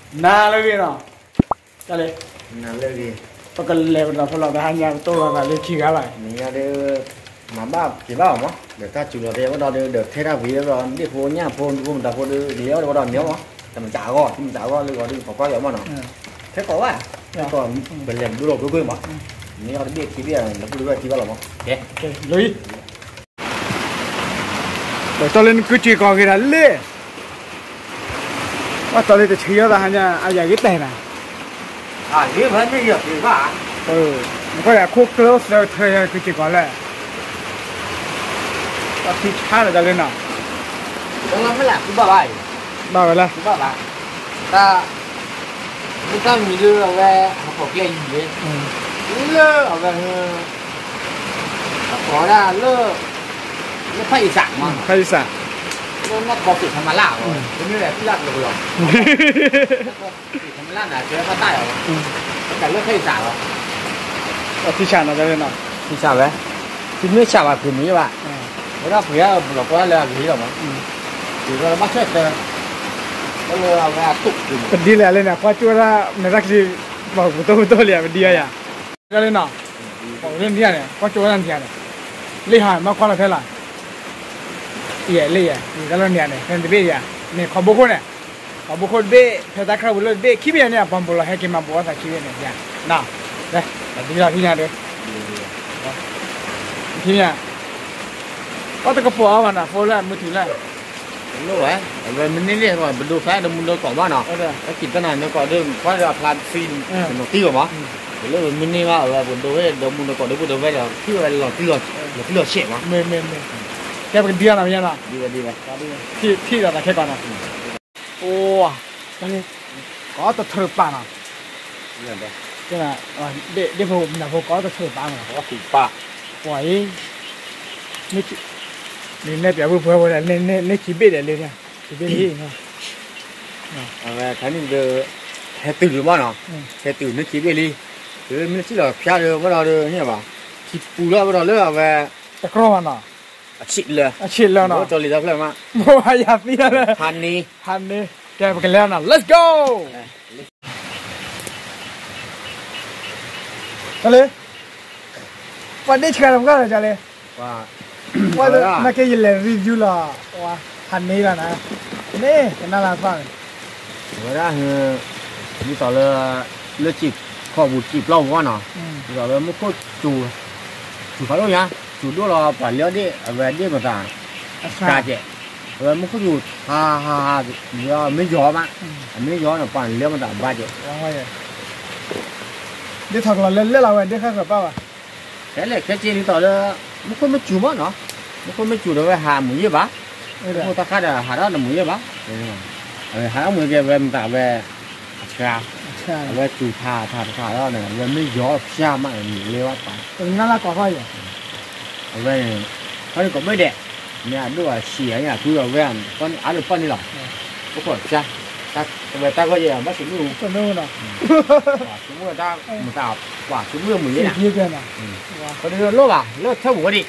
နၤလၢဂ့ၤနီၤ, တၢ်လၢ နၤလၢဂ့ၤ, ပကလဲၤပဒီးဖဲလီၤ တဟါညါပတိၢ်လီၤသးလၢခံဂၤလီၤ, နံၤညါဒီး မၤဘၣ်က့ၤဘၣ်အီၤမး ဒီးတၢ်စူၤလီၤတဲဝဲဒီးဒီး ထဲတၢ်ပှ့ၤဒီး ဒ့ၣ်ဖိညၣ်ဖိ ဒူဖိမတၤဖိဒီး လဲၤအီၣ်ဒီးဝဲဒီးမ့ၢ်မး, တမတၤအဂီၢ် တမတၤအဂီၢ်လၢဂီၤဒီး ပှၤကွၢ်ယၤမးနီၤ, ထဲကိးဝဲ, ထဲကိး ပလဲၤဒိလီၤကွ့ၢ်ကွ့ၢ်မး, မ့ၢ်အီၤတဘ့ၣ်ခံဘ့ၣ် လၢပူၤလၢဝဲခံဘၣ်လီၤမး, ကဲ လၢ ပတီၢ်လၢနကုၢ်စ့ၢ်ကီးဂ့ၤဒၣ်လၢ ဘၣ်တီၢ်လၢတဆံယီၢ်သးဟါညါ အယၤဂ့ၤတဲနၤ, နကွၢ်ယၤခိၣ်ကျၢၢ်သၢထၢယၤကုၢ်စ့ၢ်ကီးလၢ တၢ်ထံဆါလၢတၢ်လၢနီၤ, ဘၣ်ဝဲလၢ တၢ် မ့ၢ်တၢ်မံၤလၢအဝဲ ဟးဖီၣ်ကျဲယံၤန့ၣ် လၢအဝဲ အကိးဒၣ်လၢ လၢဖးအံစးမး ဖးအံစး လၢနီၢ်ကီၢ်သ့ၣ်ထမလၢ်အီၤ တမ့ၢ်ဝဲသံလၢကလီကလီ သ့ၣ်ထမလၢ်န့ၣ် ကဲဖးတၢ်အီၤ တၢ်လၢဖးအံစးလီၤ ထံဆးနီၤ ထံဆးဝဲ ထံမ့ၢ်ဆးဘၣ်ဖုးမံၤဘၣ် ဝဲဒၣ်ပှ့ၤအဘျီၣ်ကွၢ်လၢအဂ့ၤလီၤမး ပှ့ၤဘၣ်ဆၢၣ်တၢ် လၢအဝဲအခိၣ်ပဒ်လဲၣ်လၢန့ၣ် ကွၢ်ကၠိဝဲဒၣ် နတၢ်ချံ ပှၤပူၤတိၢ်ပူၤတိၢ်လံ ပဒ်အီယၤ တၢ်လၢနီၤ ပှၤလၢနံၤန့ၣ် ကွၢ်ကၠိဝဲဒၣ်နံၤန့ၣ် လ့ဟါမ့ၢ်ကွၢ်လီၤဖဲလီၤ ယဲၢ်လ့ယဲၢ် တၢ်လၢနံၤန့ၣ် ဖဲနတဘ့ၣ်ယၤ မ့ၢ်ခီဘိခိၣ်န့ၣ် ခီဘိခိၣ်တဘ့ၣ် ဖဲတၢ်ခရၢၣ်ပူၤလၢတဘ့ၣ် ခံဘ့ၣ်ယၤန့ၣ် အပှၤဘူးလီၤ ဟဲက့ၤမၤဘူးအသးခံဘ့ၣ်န့ၣ် ယၤ နီၤ လၢ ပဒ်လီၤဖဲညါဒီး ဖဲညါ အီၣ်တကပီၤအါမးနီၤ ဖိလၢမုၢ်ထူလၢ လိၣ်ဝဲ အဝဲမ့ၢ်န့ၢ်လံ ပဒိဖဲဒီးမူဒီးကိးဘၣ်နီၤ အက့ၤတနၤန့ၣ်ကိးဒီး ကွၢ်ဒီးအဖျါသံ နီၤတံၢ်ဂီၤမး လၢမ့ၢ်န့ၢ်ဘၣ် အဝဲပဒိဖဲဒီးမူဒီးကိးဒီး ပဒိဖဲဒီး ထံၣ်ဝဲလီၤတံၢ်လီၤဆဲးမး ကဲပကဒံအီၤနီၤ မ့ၢ်နီၤ ထံၣ်ဒီးတၢ်ခဲကီးနီၤ အိ ကိးတထၢၣ်ပာ်နီၤ ဒ့ၣ်ဖိမနုၤဖိကိးတထၢၣ်ပာ်မး ပှၤအံၤ နနဲၣ်ပျးဝံၤပှဲၤဝဲဒၣ် နခံဘ့ၣ်ဒဲးလံ ခံဘ့ၣ်လံ အဝဲခါန့ၣ်ဒီး ဟဲတုၤလံမးနီၤ ဟဲတုၤန့ၢ်ခံဘ့ၣ်လံ မ့ၢ်စံၣ်လီၤဖျါဒီးဝဲဒီးန့ၣ်ဘၣ် ခံပူၤလီၤဝဲဒီးလၢအဝဲ တကြၢးမးနီၤ အဆံးလၢ အဆံးလၢနီၤ တီၤလံၤတၢ်ဖျၢၣ်မး ဘိယၤသံလၢ ဟါန့ၣ် ဟါန့ၣ် ကဲပကလဲၤနီၤ let's go တၢ်လၢ ပှၤဒ့ၣ်ဆှါလီၤပှၢ်လီၤကလဲၣ် ပှၤနာ်က့ယလဲၤ review လီၤ ဟါန့ၣ်လီၤနၤ န့ၣ် ကနၣ်လၢသီၣ်န့ၣ် ဝဲဒၣ် ဒ်သိးလၢ လၢစံာ်ခီၣ်ပူၤစံာ်ပျီပူၤနီၤ ဒ်သိးလၢမူခိၣ်စူၤ စူၤဖးဒိၣ်ညါ စူၤဒိၣ်လီၤ ပှၤလဲၤအီၣ်ဒ့ၣ် အဝဲဒ့ၣ်မသး ကါကဲး အဝဲမူခိၣ်စူၤ ဟါဟါဟါ မ့ၢ်ယီၤမး အမ့ၢ်ယီၤန့ၣ် ပှၤလဲၤမသးဘၣ်ကဲး ဒ်သိးကလီၤလၢလၢလီၤဝဲဒ့ၣ်ဃၣ်ဃၢၤပၢ်ဘၣ် ခဲလၢာ်ခဲဆ့ဒ်သိးလၢ မူခိၣ်မ့ၢ်စူၤမးနီၤ မူခိၣ်မ့ၢ်စူၤဒီးဝဲဟးမူၤယ့ၢ်ဘၣ် မူခိၣ်တၢ်ခါဒီးဟးထီၣ်တမူၤယ့ၢ်ဘၣ် ဟးထီၣ်မူၤကဲဝဲမသးဝဲ အဆှါ အဝဲစူၤထးထးထးထးထီၣ်န့ၣ် အဝဲမ့ၢ်ယီၤဖျါမး မ့ၢ်လဲၤဘၣ်ပာ် အဝဲ ခီန့ၣ်ကိးဘ့ၣ်ဒဲး မ့ၢ်အဒိၣ်အဆံးအညါ ဖုအဝဲ အါဒိၣ်ပီၣ်န့ၣ်လီၤ အိၣ်ခိးဖျါ ဝဲတၢ်ဂီၢ်ယဲၢ် ဘၣ်ဆိကမိၣ် ဆိကမိၣ်တၢ်မတၤ ပှၤဆိကမိၣ်မုာ်ယဲၢ် ခီဒ်လိၣ်ဘၣ် လၢထၢၣ်ပူၤဝဲဒၣ်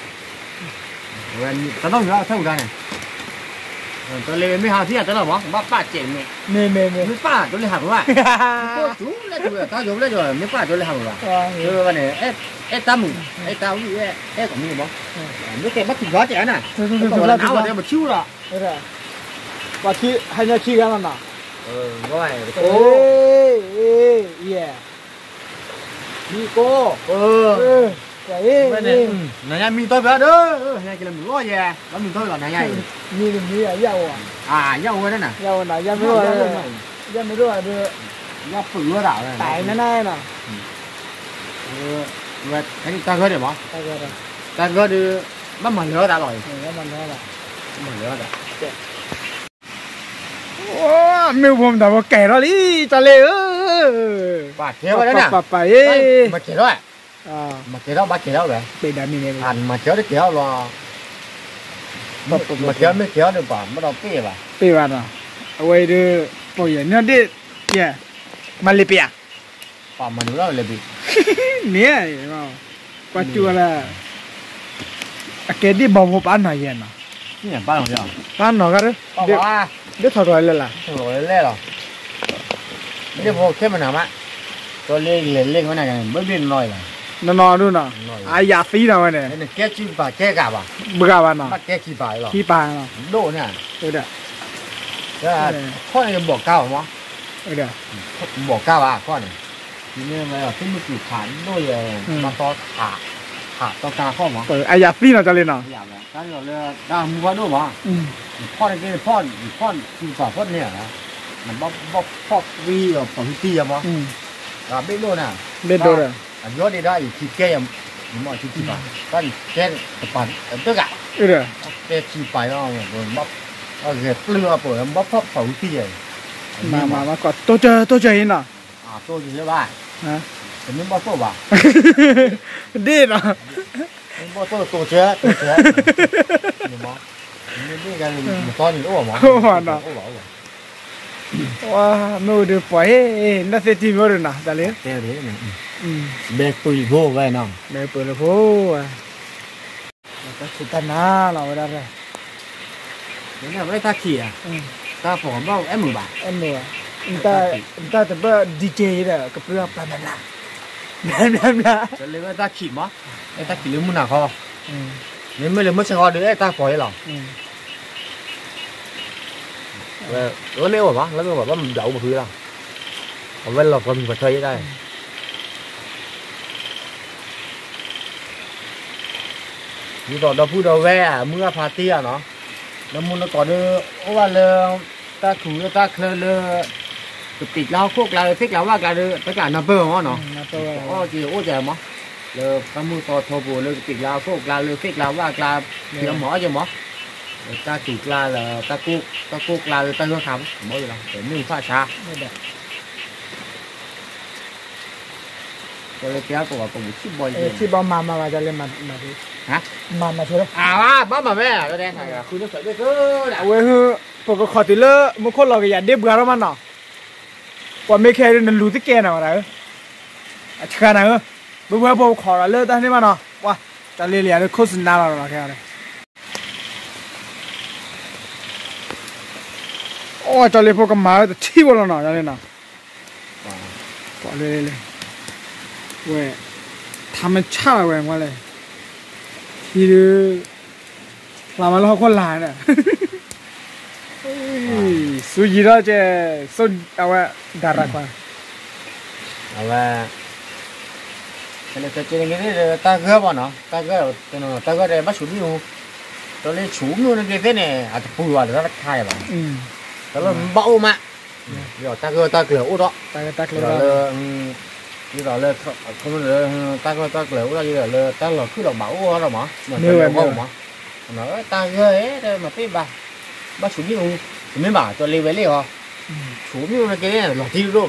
တၢ်နီၢ်မံၤဘၣ်ထၢၣ်ပူၤတၢ်န့ၣ် တလ့မ့ၢ်ဟးထံၣ်တလၢမး ဘၣ်ပာ်စဲးန့ၣ် မ့ၢ်ပာ်တိလ့ဟးပူၤဘၣ် ကိၣ်စူၤလဲၣ်စူၤ တၢ်ယိၤဘျဲၣ်ယိၤ မ့ၢ်ပာ်တိလ့ဟးပူၤဘၣ် ဝဲန့ၣ် အဲၣ်တၢ်မုာ် အဲၣ်တၢ်ဝံၣ်ဝဲ အဲၣ်ကိးမုာ်မး မ့ၢ်ကဲဘၣ်ထံၣ်ဘျီစဲးနၤ ကိးနၤဝဲတဲမထံၣ်လီၤ ပှၤခံ ဟါညါခံဂၤလီၤနီၤ ယဲ မံကီ နၤညါမံတီၢ်ဖဲဒီး ဟဲက့ၤလၢမုၢ်လီၤယဲ ဘၣ်မံတီၢ်ဖဲလီၤ နၤညါအံၤ မံမံယၣ်အိၣ် ယၣ်အိၣ်ဝဲဒၣ်နၤ ယၣ်မ့ၢ်ဒိၣ်ဒီး ယၣ်ပၢၢ်ဝဲဒၣ် တၢ်နၤနၤနီၤ တၢ်ဂၢၢ်ဒံးမး တၢ်ဂၢၢ်ဒံး ဘၣ်မၤလၢာ်အီၣ်သးလီၤ ဘၣ်မၤလၢာ်အီၣ်သး မ့ၢ်ဖိမတၤဖိကဲၤထီၣ်လံ တၢ်လ့ၣ်ဧၢ ပာ်ကဲဝဲဒၣ်နၤ ပာ်ပာ်ပာ် မၤကဲၤထီၣ် မၤကဲၤထီၣ်ဘၣ်ကဲၤထီၣ်ဝဲ မၤကဲၤထီၣ်တကဲၤထီၣ်ဘျီ မၤကဲၤထီၣ်မ့ၢ်ကဲၤထီၣ်ဒီးပှၤမ့ၢ်ဒီးပ့ၢ်ဘၣ် ပ့ၢ်ဘၣ်နီၤ အဝဲအံၤဒီး ပီၢ်ယဲၢ်န့ၣ်ဒ့ၣ် ယဲၢ် မၤလ့ပ့ၤဧါ ပှၤမၤဒုးလီၤလဲၤဘံၤ န့ၣ် ပှၤစူၢ်ဝဲဒၣ် အကဲဒ့ၣ်ဘီဖိပာ်နီၤယဲၢ်နီၤ ပာ်နီၤဂၤဒီး ဒ်ထီၣ်ကလီၤလၢ်လၢ် လဲၣ်လီၤ လ့ၣ်ဖိခဲမနၤမး, ကၠီလ့လဲၤလ့ၣ်ဝဲန့ၣ် ဘၣ်ဘ့ၣ်နီၤနီၤအံၤဘၣ်, နီၤနီၤဒိၣ်နီၤ, အယၤသံနီၤဝဲန့ၣ်, နကဲခံပာ်ကဲဂၤဘၣ်, ဘၣ်ဂၤဘၣ်နီၤ, ဘၣ်ကဲခံပာ်လီၤ, ဒိၣ်န့ၣ်, ခီၣ်န့ၣ်ဘီၣ်ကါဘၣ်မး, ဘီၣ်ကါဘၣ်ခီၣ်န့ၣ်, သုမုၢ်ကံၤဖးဒိၣ်ယဲ, ဘၣ်သီ, ဖးသီကါခီၣ်မး, အယၤသံနီၤကၠီလ့နီၤ, တၢ်လၢတၢ်မူဖးဒိၣ်မး, နဖီၣ်န့ၣ်က့ နဖီၣ်, နဖီၣ်ခံပာ်ဖီၣ်န့ၣ်, နဘၣ်ဖီၣ်ကွံာ်အီၤဖီၣ်ဟုသံယဲမး, ဘၣ်ဘ့ၣ်ဒိၣ်န့ၣ်, ဘ့ၣ်ဒိၣ်ဒီး, အယီၣ်ဒ့ဒၣ်အံၤခံကဲယဲ, ယမ့ၢ်ခံပာ်, တၢ်န့ၣ်ကဲတပာ်တဂၤ, ကဲခံပာ်လီၤ, ဂဲၤပျုၢ်အီၤပှၤ, ဘၣ်ဖီၣ်ဖီၣ်ဟုသံယဲ, မၤမၤမၤကီး တိၢ်ကၢၢ်တိၢ်ကၢၢ်အံၤနီၤ, တိၢ်ကၢၢ်ဘၣ်, တမ့ၢ်ဘီၣ်သိၣ်ဘၣ်, ဒ့ၣ်နီၤ, မ့ၢ်ဘီၣ်သိၣ်တိၢ်ကၢၢ်, မ့ၢ်ဘီၣ်သိၣ်န့ၣ်အိၣ်မး, အိၣ်ဘၣ်, အိၣ်ဘၣ်, မ့ၢ်အိၣ်ဒီးပှၤဟ့ၣ်, နသ့ၣ်တံၢ်မ့ၢ်အိၣ်ဒီးနီၤ တၢ်လၢ, ဘဲပှ့ၤဖိဝဲနီၤ, ဘဲပှ့ၤဖိဝဲ, တၢ်ဆူးတၢ်နၤလီၤဝဲဒၣ်, ဝဲတၢ်ခံးဧါ, တၢ်ဖီၣ်ဘၣ်အဲၣ်မုာ်ဘၣ်, တၢ်တဘၣ် DJ ဒီး ကပြုၢ်ပျၢ်ဘျါဘျါ, တၢ်လၢဝဲတၢ်ခံးမး, အဲၣ်တၢ်ခံးလၢမုၢ်နၤခီ, မ့မ့ၢ်လၢမုၢ်ဆ့ၣ်ခီဒီးအဲၣ်တၢ်ဖီၣ်အံၤလီၤ, လၢမ့ၢ်အိၣ်ဘၣ်, လၢမ့ၢ်အိၣ်ဘၣ် ဘၣ်မဘျးအိၣ်ပဖုလီၤ, အဝဲလီၤပှၤမုၢ်ပှၤထၢယဲဒၣ် ဒ်သိးဒီပုၢ်ဒီဝဲၢ်ဧါ မုၢ်ဂၢ်ဖါတံၢ်ဧါနီၤ, နမူနကီးဒီး အိၣ်ဘၣ်လၢ တၢ်ထူးလၢတၢ်ချၢလၢ ကပံာ်ကျါဟီၣ်ခိၣ်ကျါလၢ သ့ၣ်ကျါဝၣ်ကျါဒီး တကျးနၢ်ပၢၢ်မးနီၤ, အီၣ်က့ၤအိၣ်ကဲမး, လၢတၢ်မုၢ်သီထီပူၤလၢကပံာ်ကျါဟီၣ်ခိၣ်ကျါလၢ သ့ၣ်ကျါဝၣ်ကျါ ဖံးအီၣ်မၤအီၣ်က့ၤမး, လၢတၢ်ထူးကျါလၢ တၢ်ကိၢ်ကျါလၢတၢ်ဂၢၢ်ခါမး, မ့ၢ်လီၤ မ့ၢ်ဖးဆါ ကလၢပျါကဝီၤပမုၢ်ထံၣ်ဘီယဲၢ်, ထံၣ်ဘီမၤမၤဘၣ်ကလၢမၤမၤ, မၤမၤဆိလၢ, အဘၣ်မၤဝဲ, အဝဲ, ပကခီၣ်တုၤလၢ မူခိၣ်လီၤကယၤဒ့ဘှါထီၣ်မးနီၤ, ပှၤမ့ၢ်ခဲအံၤနလူၤသကဲနီၤဝဲဒၣ်ဧၢ, အဆှါနၤဧၢ, ဘၣ်ဘၣ်ဖိခီၣ်လီၤလၢတၢ်န့ၣ်မးနီၤ, ပှၤ, ကၠီလ့လံဧါလၢခိၣ်စနါလီၤနီၤခဲအံၤ, အိၣ် ကၠီလ့ဖိကမၤဝဲတထံၣ်ဖိလီၤနီၤ ကၠီလ့နီၤ ပှၤလၢလၢလၢ, ဝဲ, ထါမ့ၢ်ဆၣ်လီၤဝဲမ့ၢ်လဲၣ်, ထံဒုး, ဖျါမးလၢဟီၣ်ခိၣ်လာ်န့ၣ်, စူယံၤထီၣ်ကဲ, အဝဲ, ဒၤရၤကွၢ်, အဝဲ, တၢ်ဂၢၢ်ဘၣ်နီၤ, တၢ်ဂၢၢ်, တၢ်ဂၢၢ်ဒီးဘၣ်ဆူၣ်မ့ၣ်အူ, ဒီးလၢဆူၣ်မ့ၣ်အူန့ၣ်က့ၤသ့ၣ်န့ၣ် အတပူၤဘၣ်ဒီးတၢ်တခါဘၣ်, တၢ်လၢဘၣ်အိၣ်မး, ဒီးတၢ်ဂၢၢ်တၢ်ကျၢၤအိၣ်ဒီး, တၢ်ဂၢၢ်တၢ်ကျၢၤ, ဒ်သိးလၢ, တၢ်ဂၢၢ်တၢ်ကျၢၤအိၣ်ဒီး ဒ်သိးလၢတၢ်လီၤခုၣ်လီၤဘၣ်အိၣ်ဒီးမး, မ့ၢ်ဝဲမ့ၢ်ဝဲမး, တၢ်ဂၢၢ်တမၤသ့ၣ်ဘၣ်, ဘၣ်ဆူၣ်မ့ၣ်အူ, တမ့ၢ်ဘၣ် ကၠီလ့ဝဲလ့ၣ်အီၤ, ဆူၣ်မ့ၣ်အူန့ၣ်က့ၤလီၤတံၢ်ဒိၣ်ဘၣ်,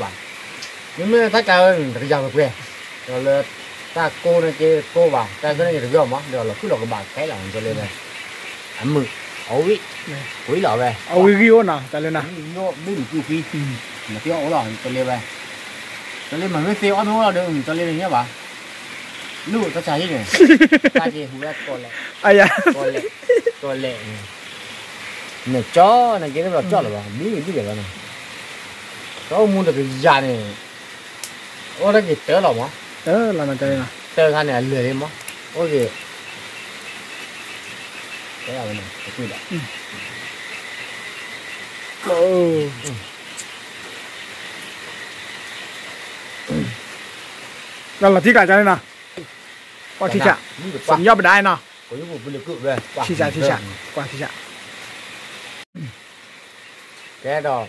မ့မ့ၢ်တၢ်ကျါတကယၤပှဲၤပှဲၤ, ဒီးလၢတၢ်ကိၢ်န့ၣ်က့ၤကိၢ်ဘၣ် တၢ်ဂၢၢ်န့ၣ်က့ၤတဂၢၢ်မး ဒီးလီၤခုၣ်လီၤကဘၣ်ခဲလၢာ် ကၠီလ့ဝဲ, အမုာ်, အဝံၣ်, ဝံၣ်လီၤဝဲ, အဝံၣ်ဂံၢ်အိၣ်နီၤ တၢ်လၢနၤ, ဘ့ၣ်မုၢ်ကူၣ်ဖံ, မၤသံအီၣ်အိၣ်လီၤ ကၠီလ့ဝဲ, ကၠီလ့မၤမ့ၢ်သ့အီၣ်မ့ၢ်အိၣ်လီၤဒီး ကၠီလ့တညါဘၣ်, လူၢ်တၢ်ဆါဟံၣ်န့ၣ်, တၢ်က့ၤဟူဝဲကီၢ်လဲၣ်, ကီၢ်လဲၣ်, ကီၢ်လဲၣ်, နကၠီန့ၣ်က့ၤလၢဘျီကၠီလီၤဘၣ် ဘံၣ်ဘံၣ်လီၤဘၣ်န့ၣ်, တၢ်အိၣ်မူတကယၤန့ၣ်, အိၣ်တၢ်က့ၤတၢ်လီၤမး, တၢ်လီၤနီၤ ကၠီလ့နီၤ, တၢ်ခါန့ၣ်အလၢာ်လံမး, အိၣ်က့ၤ, တၢ်ဝဲန့ၣ်, လီၤလီၤထံကျါကၠီလ့နီၤ, ကွၢ်ထံဆး, စညီပဒါနီၤ, ထံဆးထံဆး, ကွၢ်ထံဆး, ကဲဒီး,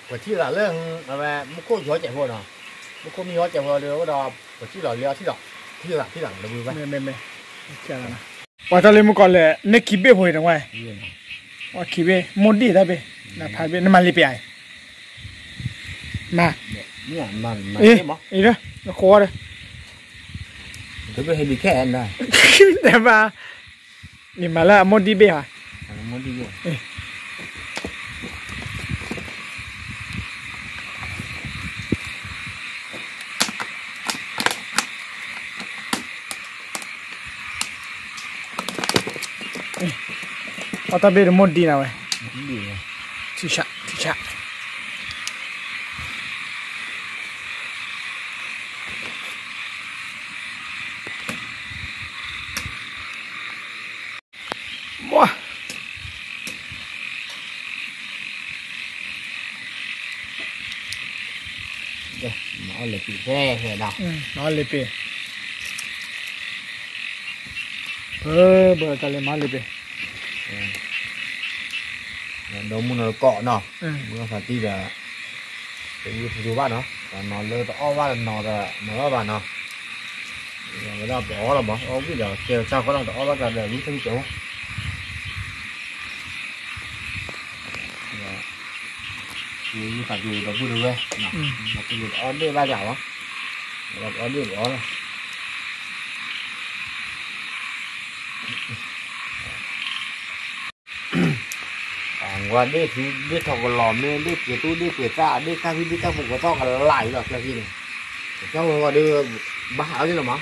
ပထံၣ်သးလၢ, အဝဲမူခိၣ်ယီၤကဲးဖိနီၤ, မူခိၣ်မ့ၢ်ယီၤကဲးဖိဒီး အိၣ်ဒီး, ပထံၣ်လီၤလၢအထံၣ်လီၤ, ထံၣ်သးထံၣ်သး, ပှၤကၠီလ့မူကီၢ်လဲၣ် န့ၢ်ခံဘ့ၣ်ဖိအံၤတဝဲ, ပှၤခံဘ့ၣ် မိၢ်ဒံၣ်တၢ်ဘ့ၣ်, နဖးဘ့ၣ် နမၤလံပယါအံၤ, မၤ, အံၤ, နဃိဒီး, တဲဘၣ်, ယမၤလၢအမိၢ်ဒံၣ်ဘ့ၣ်ဟီ, အီၣ်တၢ်ဘ့ၣ်တမိၢ်ဒံးနၤဝဲ, ထံဆး, ထံဆး. မၤအီၣ်လဲၤပ့ၤဖဲဟဲဒၣ်, မၤအီၣ်လဲၤပ့ၤ, ဘၣ်တၢ်လဲၤမၤအီၣ်လဲၤပ့ၤ, ဒီမုၢ်နီၢ်တကိးနီၤ, မုၢ်နီၢ်ဖါတံၢ်ဒီး တဝံဖိဘၣ်နီၤ, တနီၤလၢတအီၣ်ဘၣ်တနီၤဒီးနီၤလီၤဘၣ်နီၤ, ဝဲဒၣ်ပအီၣ်လီၤမး အီၣ်ဝံၣ်ဒီးကဲကစၢ်ဃီလီၤ တအီၣ်ဘၣ်ကဒီးဝံၣ်သံကဲးအိၣ် ဝံၣ်သးက့ၤဒီပုၢ်တဝဲၢ်, ဒီပုၢ်တအီၣ်ဒ့ၣ်ဘၣ်ယၤလီၤ, ဒီးပအီၣ်ဒ့ၣ်ပအီၣ်လီၤ အဝဲဒၣ်ဒ့ၣ်ထီၣ်ကလီၤမ့ၢ်ဒ့ၣ်ပှ့ၤသူၣ်ဒ့ၣ်ပှ့ၤသၣ် ဒ့ၣ်ကၢ်ဖံဒ့ၣ်ကၢ်ဖိကသီၣ်ကလာ်အံၤလီၤ ကျဲခံန့ၣ်, ကၢ်ဖိဒီး ဘၣ်ဟးအီၤလီၤမး,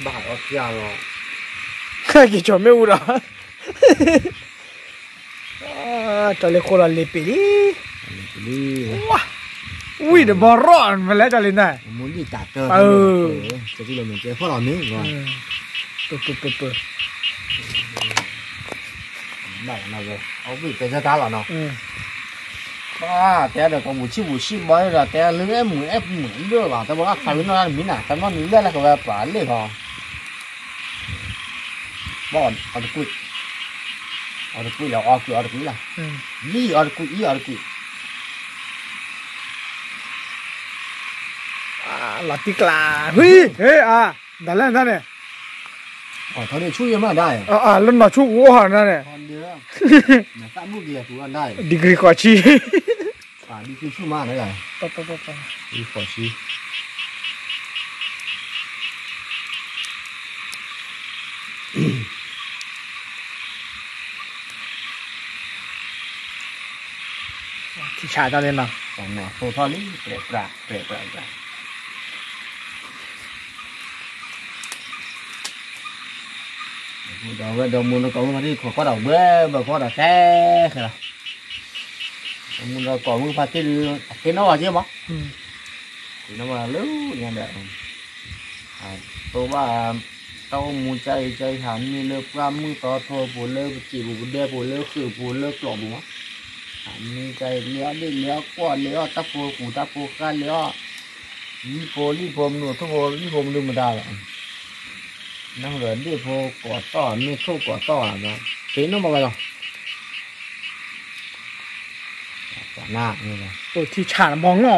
ဘၣ်ဟးအီၤဖျါလီၤ, က့ၤကီၤမ့ၣ်အူဒီး တၢ်လၢဃိလီၤလ့ၤပ့ၤလံ, ဝံၣ်တဘီရီၣ်မလဲတၢ်လံၤန့ၣ်, ပပပပပ ဘၣ်ဝဲ အဝံၣ်တဲဆၢတၢ်လီၤနီၤ, တဲဒီးကဘူၣ်ဆံးဘူၣ်ဆံးဘီဒီး တဲလၢအဲၣ်မုာ်အဲၣ်မုာ်လၢလီၤ တဘၣ်ခးဝံၤနီၢ်တမံၤနၤ တနီၣ်နံၤလၢလၢကဝဲပှၤလ့ၣ်ဃီ ဘၣ်အီၤတကွံာ်, အီၤတကွံာ်လီၤ အီၤကွံာ်အီၤတကွံာ်လီၤ, ယံအီၤတကွံာ် ယံအီၤတကွံာ်, လီၤတံၢ်ကျါ, ဟံး ဟ့ၣ်အါ, ဒၣ်လဲၣ်နၤန့ၣ်, ထီၣ်န့ၣ်ဆူၣ်ယမးဒၣ်, လၢနီၢ်ဆူၣ်ကအိၣ်ဟီၣ်နၤန့ၣ်, နသးဘူၣ်ကယၤသူအီၤဒၣ်, degree ဃိးဆံ ဆူၣ်မးန့ၣ်, ဃိးဆံ ထံဆးတၢ်န့ၣ်နီၤ, သိထီၣ်လံ ပြဲးပြး ပြဲးပြး ပြဲး, ဒီးဝဲဒီးမူနကိးမုၢ်ဖါတံၢ်ခိးကွၢ်ဒီးဘှဲ ဘၢခိးဒီးတဲခဲလီၤ, မူနကိးမုၢ်ဖါတံၢ်ဒုး အသ့ၣ်နီၣ်ဘၣ်က့မး, သ့ၣ်နီၣ်ဘၣ်လၢညါဒီး တိဘၣ် တၢ်အိၣ်မူကၢအံၤကၢအံၤ ဟးမံလၢပှၢ်မုၢ်သီထိပူၤ လၢပစံာ်ပူၤပဒဲပူၤ လၢဃုာ်ပူၤလၢကျိးပူၤမး, ဟးမံကၢအံၤ လဲၤအီၣ်ဒ့ၣ်လဲၤအီၣ်ကွီၢ် လဲၤအီၣ်တၢ်ဖိကူတၢ်ဖိဃါ လဲၤအီၣ် လံၣ်ဖိလံၣ်ဖိမနုၤ ထိၣ်ဖိလံၣ်ဖိမနုၤမတၤလီၤ, နၢ်ဟူဒီးဒ့ၣ်ဖိကိးသီၣ် မ့ၢ်ထိၣ်ကိးသီၣ်ဧါ, သ့ၣ်နီၣ်ဘၣ်ဝဲလီၤ န ထံဆးနဘီငီၢ်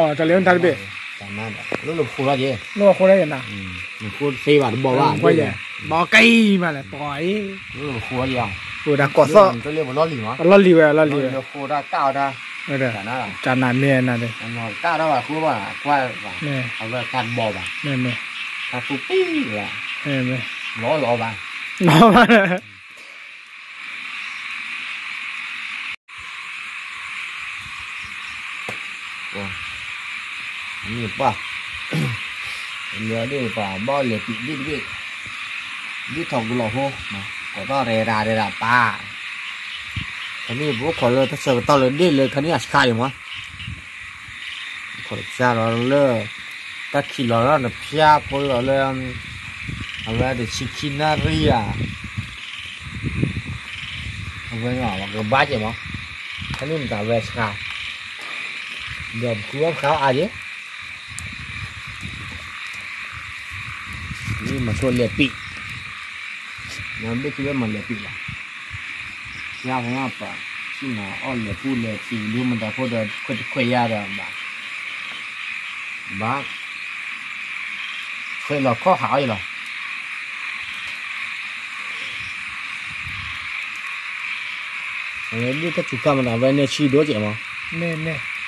တၢ်လၢနတၢ်တဘ့ၣ် န လၢလၢပဃိလီၤက့ၤ လၢပဃိလီၤက့ၤန နဃိသ့ဘၣ်တဘီဘၣ် ဘီကံမးလဲၣ် ပှၤအံၤ လၢပဃိလီၤက့ၤ ပဒၣ်ကိးသီၣ် ပလီၢ်လံၤဝဲ ပလီၢ်လံၤဝဲ လီၢ်လံၤဝဲ ဃိတၢ်တၢ်အီၣ်တၢ် တၢ်နၤမ့ၢ်နၤဒီး တၢ်တၢ်ဘၣ်ဃိဘၣ် ကွၢ်ဘၣ် အဝဲတၢ်တဘီဘၣ် မ့ၢ်မ့ၢ် တၢ်သူပံၢ်ဘၣ် မ့ၢ်မ့ၢ် လီၤလီၤဘၣ် လီၤဘၣ် မ့ၢ်ပှၢ် မ့ၢ်ဒ်ပှၤဘီလဲၤပံာ်ဒ်တဘ့ၣ် ဒ်ထီၣ်ကလီၤဖိ ကိးထီၣ်ရဲၣ်ဒၣ်ရဲၣ်ဒၣ်ပၢ် ခါန့ၣ် ပအိၣ်ခိးလၢတၢ်ဆၢကတီၢ်လၢဒ့ၣ်လၢခါန့ၣ်အဆှါဒံးမး ခိးတၢ်လီၤလၢ တၢ်ခံးလီၤလၢနဖျါဖိလီၤလၢ အဝဲတဆံခံနၣ်ရံၣ်ဧါ အဝဲကဘၣ်က့ၤမး ခါန့ၣ်မတၤဝဲဆှါ ဒီးပဃုအီၣ်ပဃုအီၣ်အါက့ၤ မ့ၢ်မၤဆိလဲၤပံာ် နဘ့ၣ်သုဝဲမၤလဲၤပံာ်လီၤ ယါဖဲမးပှၤ စံၣ်နၤအီၣ်လဲၤပူၤလဲၤပံာ် ဒိမတၤဖိဒီးခွဲးတခွဲးယါဒီးဘၣ် ဘၣ် ခွဲးလီၤခီၣ်ဟးအီၣ်ယလီၤ အဝဲဒ်တၢ်စူၤခါမတၤ အဝဲနၢၤဆံဒိၣ်ကဲးမး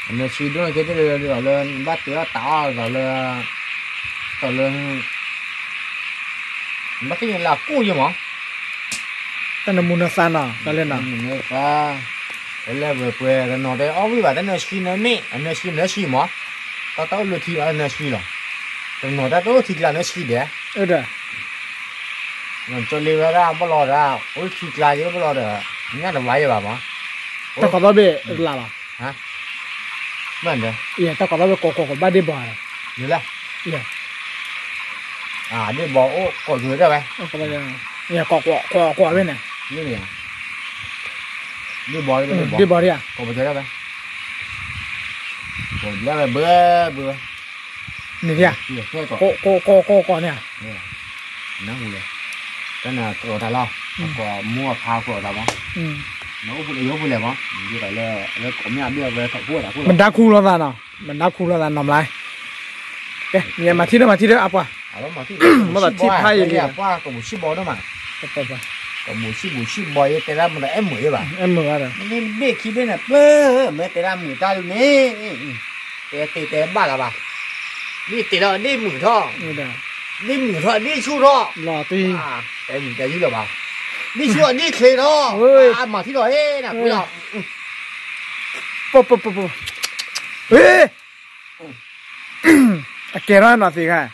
အနၢၤဆံဒိၣ်ကဲးတလၢလၢလၢ ဘၣ်တဲအီၣ်တၢ်အီၣ်လီၤလၢ တီၢ်လၢ ဘၣ်သ့ၣ်ညါလၢအကိၣ်ယဲမး တၢ်နမူနသါနီၤ တၢ်လၢနီၤ နမူနသါ တလဲၤပှဲၤပှဲၤ တနီၤတဲအီၣ်ဝံၣ်ဘၣ် တနၢၤဆံနၢၤမ့ၢ် အနၢၤဆံနၢၤဆံမး တၢ်တအိၣ်လၢထံလီၤ နၢၤဆံလီၤ တနီၤတၢ်တအိၣ်ထံကျါနၢၤဆံဒဲး ကၠီလ့ဝဲဒၣ်ဘၣ်လီၤဒီး အိၣ်ထံကျါယဲဘၣ်လီၤဒီး ညၣ်တဝါယဲဘၣ်မး တၢ်ကီၢ်ဘၣ်ဘ့ၣ်လၢ်လီၤ ဘၣ်ဒီး တၢ်ကီၢ်ဘၣ်ဘ့ၣ်ကိးကိးကိးဘၣ်ဒ့ၣ်ဘီၣ် လၢ ဒ့ၣ်ဘီၣ်အိၣ်ကိးကၠိၤဒၣ်ဝဲ ကိးကိးကိးဝဲန့ၣ် ဒ့ၣ်ဘီၣ် ဒ့ၣ်ဘီၣ်ဒၣ် ကိးပကၠိၤဒၣ်ဝဲ ဒ့ၣ်ဘီၣ်ဒၣ် ဘျါဝဲဘၢဘၢဝဲ, န့ၣ်ဧါ, ကိးကိးကိးကိးန့ၣ်ဧါ, နၢ်ဟူလဲၣ်, တၢ်န့ၣ်ကိးတၢ်လီၤ, အကိးမူအဖါကိးတၢ်မး, နအိၣ်ဖူလဲၣ်ယိဖိလဲၣ်မး, ဒ်သိးလၢ လၢကိးမ့ၢ်အဘ့ၣ်အဝဲထီၣ်ဖိတၢ်ဖိလီၤ, မဒါခူလီၤသးနီၤ, မဒါခူလီၤသးနီၤမး, ကဲ မၤထံၣ်ဒီးမၤထံၣ်ဒီးအပှၤ, မ့ၢ်ဘၣ်ထံၣ်ဖးယံာ်လံ, ကဘူၣ်ဆံၣ်ဘီဒိၣ်မး, ကဘူၣ်ဆံၣ်ဘီယဲတဲဒၣ်မတၤအဲၣ်မုာ်ယဲဘၣ်, အဲၣ်မုာ်ဘၣ်ဒီး, မ့ၢ်ဘ့ၣ်ခံဘ့ၣ်န့ၣ် ပၢၢ် မ့ၢ်တဲဒၣ်မုာ်တၢ်ဒုးန့ၣ် တဲတဲတဲဘၣ်လၢၤဘၣ်, ဒ်တဲလီၤဒ်မုာ်ထီၣ်, ဒ်မုာ်ထီၣ်ဒ်ဆူၣ်ထီၣ်, တဲမုာ်တဲယုၢ်လၢၤဘၣ်, ဒ်ဆူၣ်ထီၣ်ဒ်ချ့ထီၣ်, မၤထံၣ်ဒီးဟ့ၣ်နၤကွံလီၤ, ပပပပ, အကဲထီၣ်နီၤသ့ခါ, ဒ်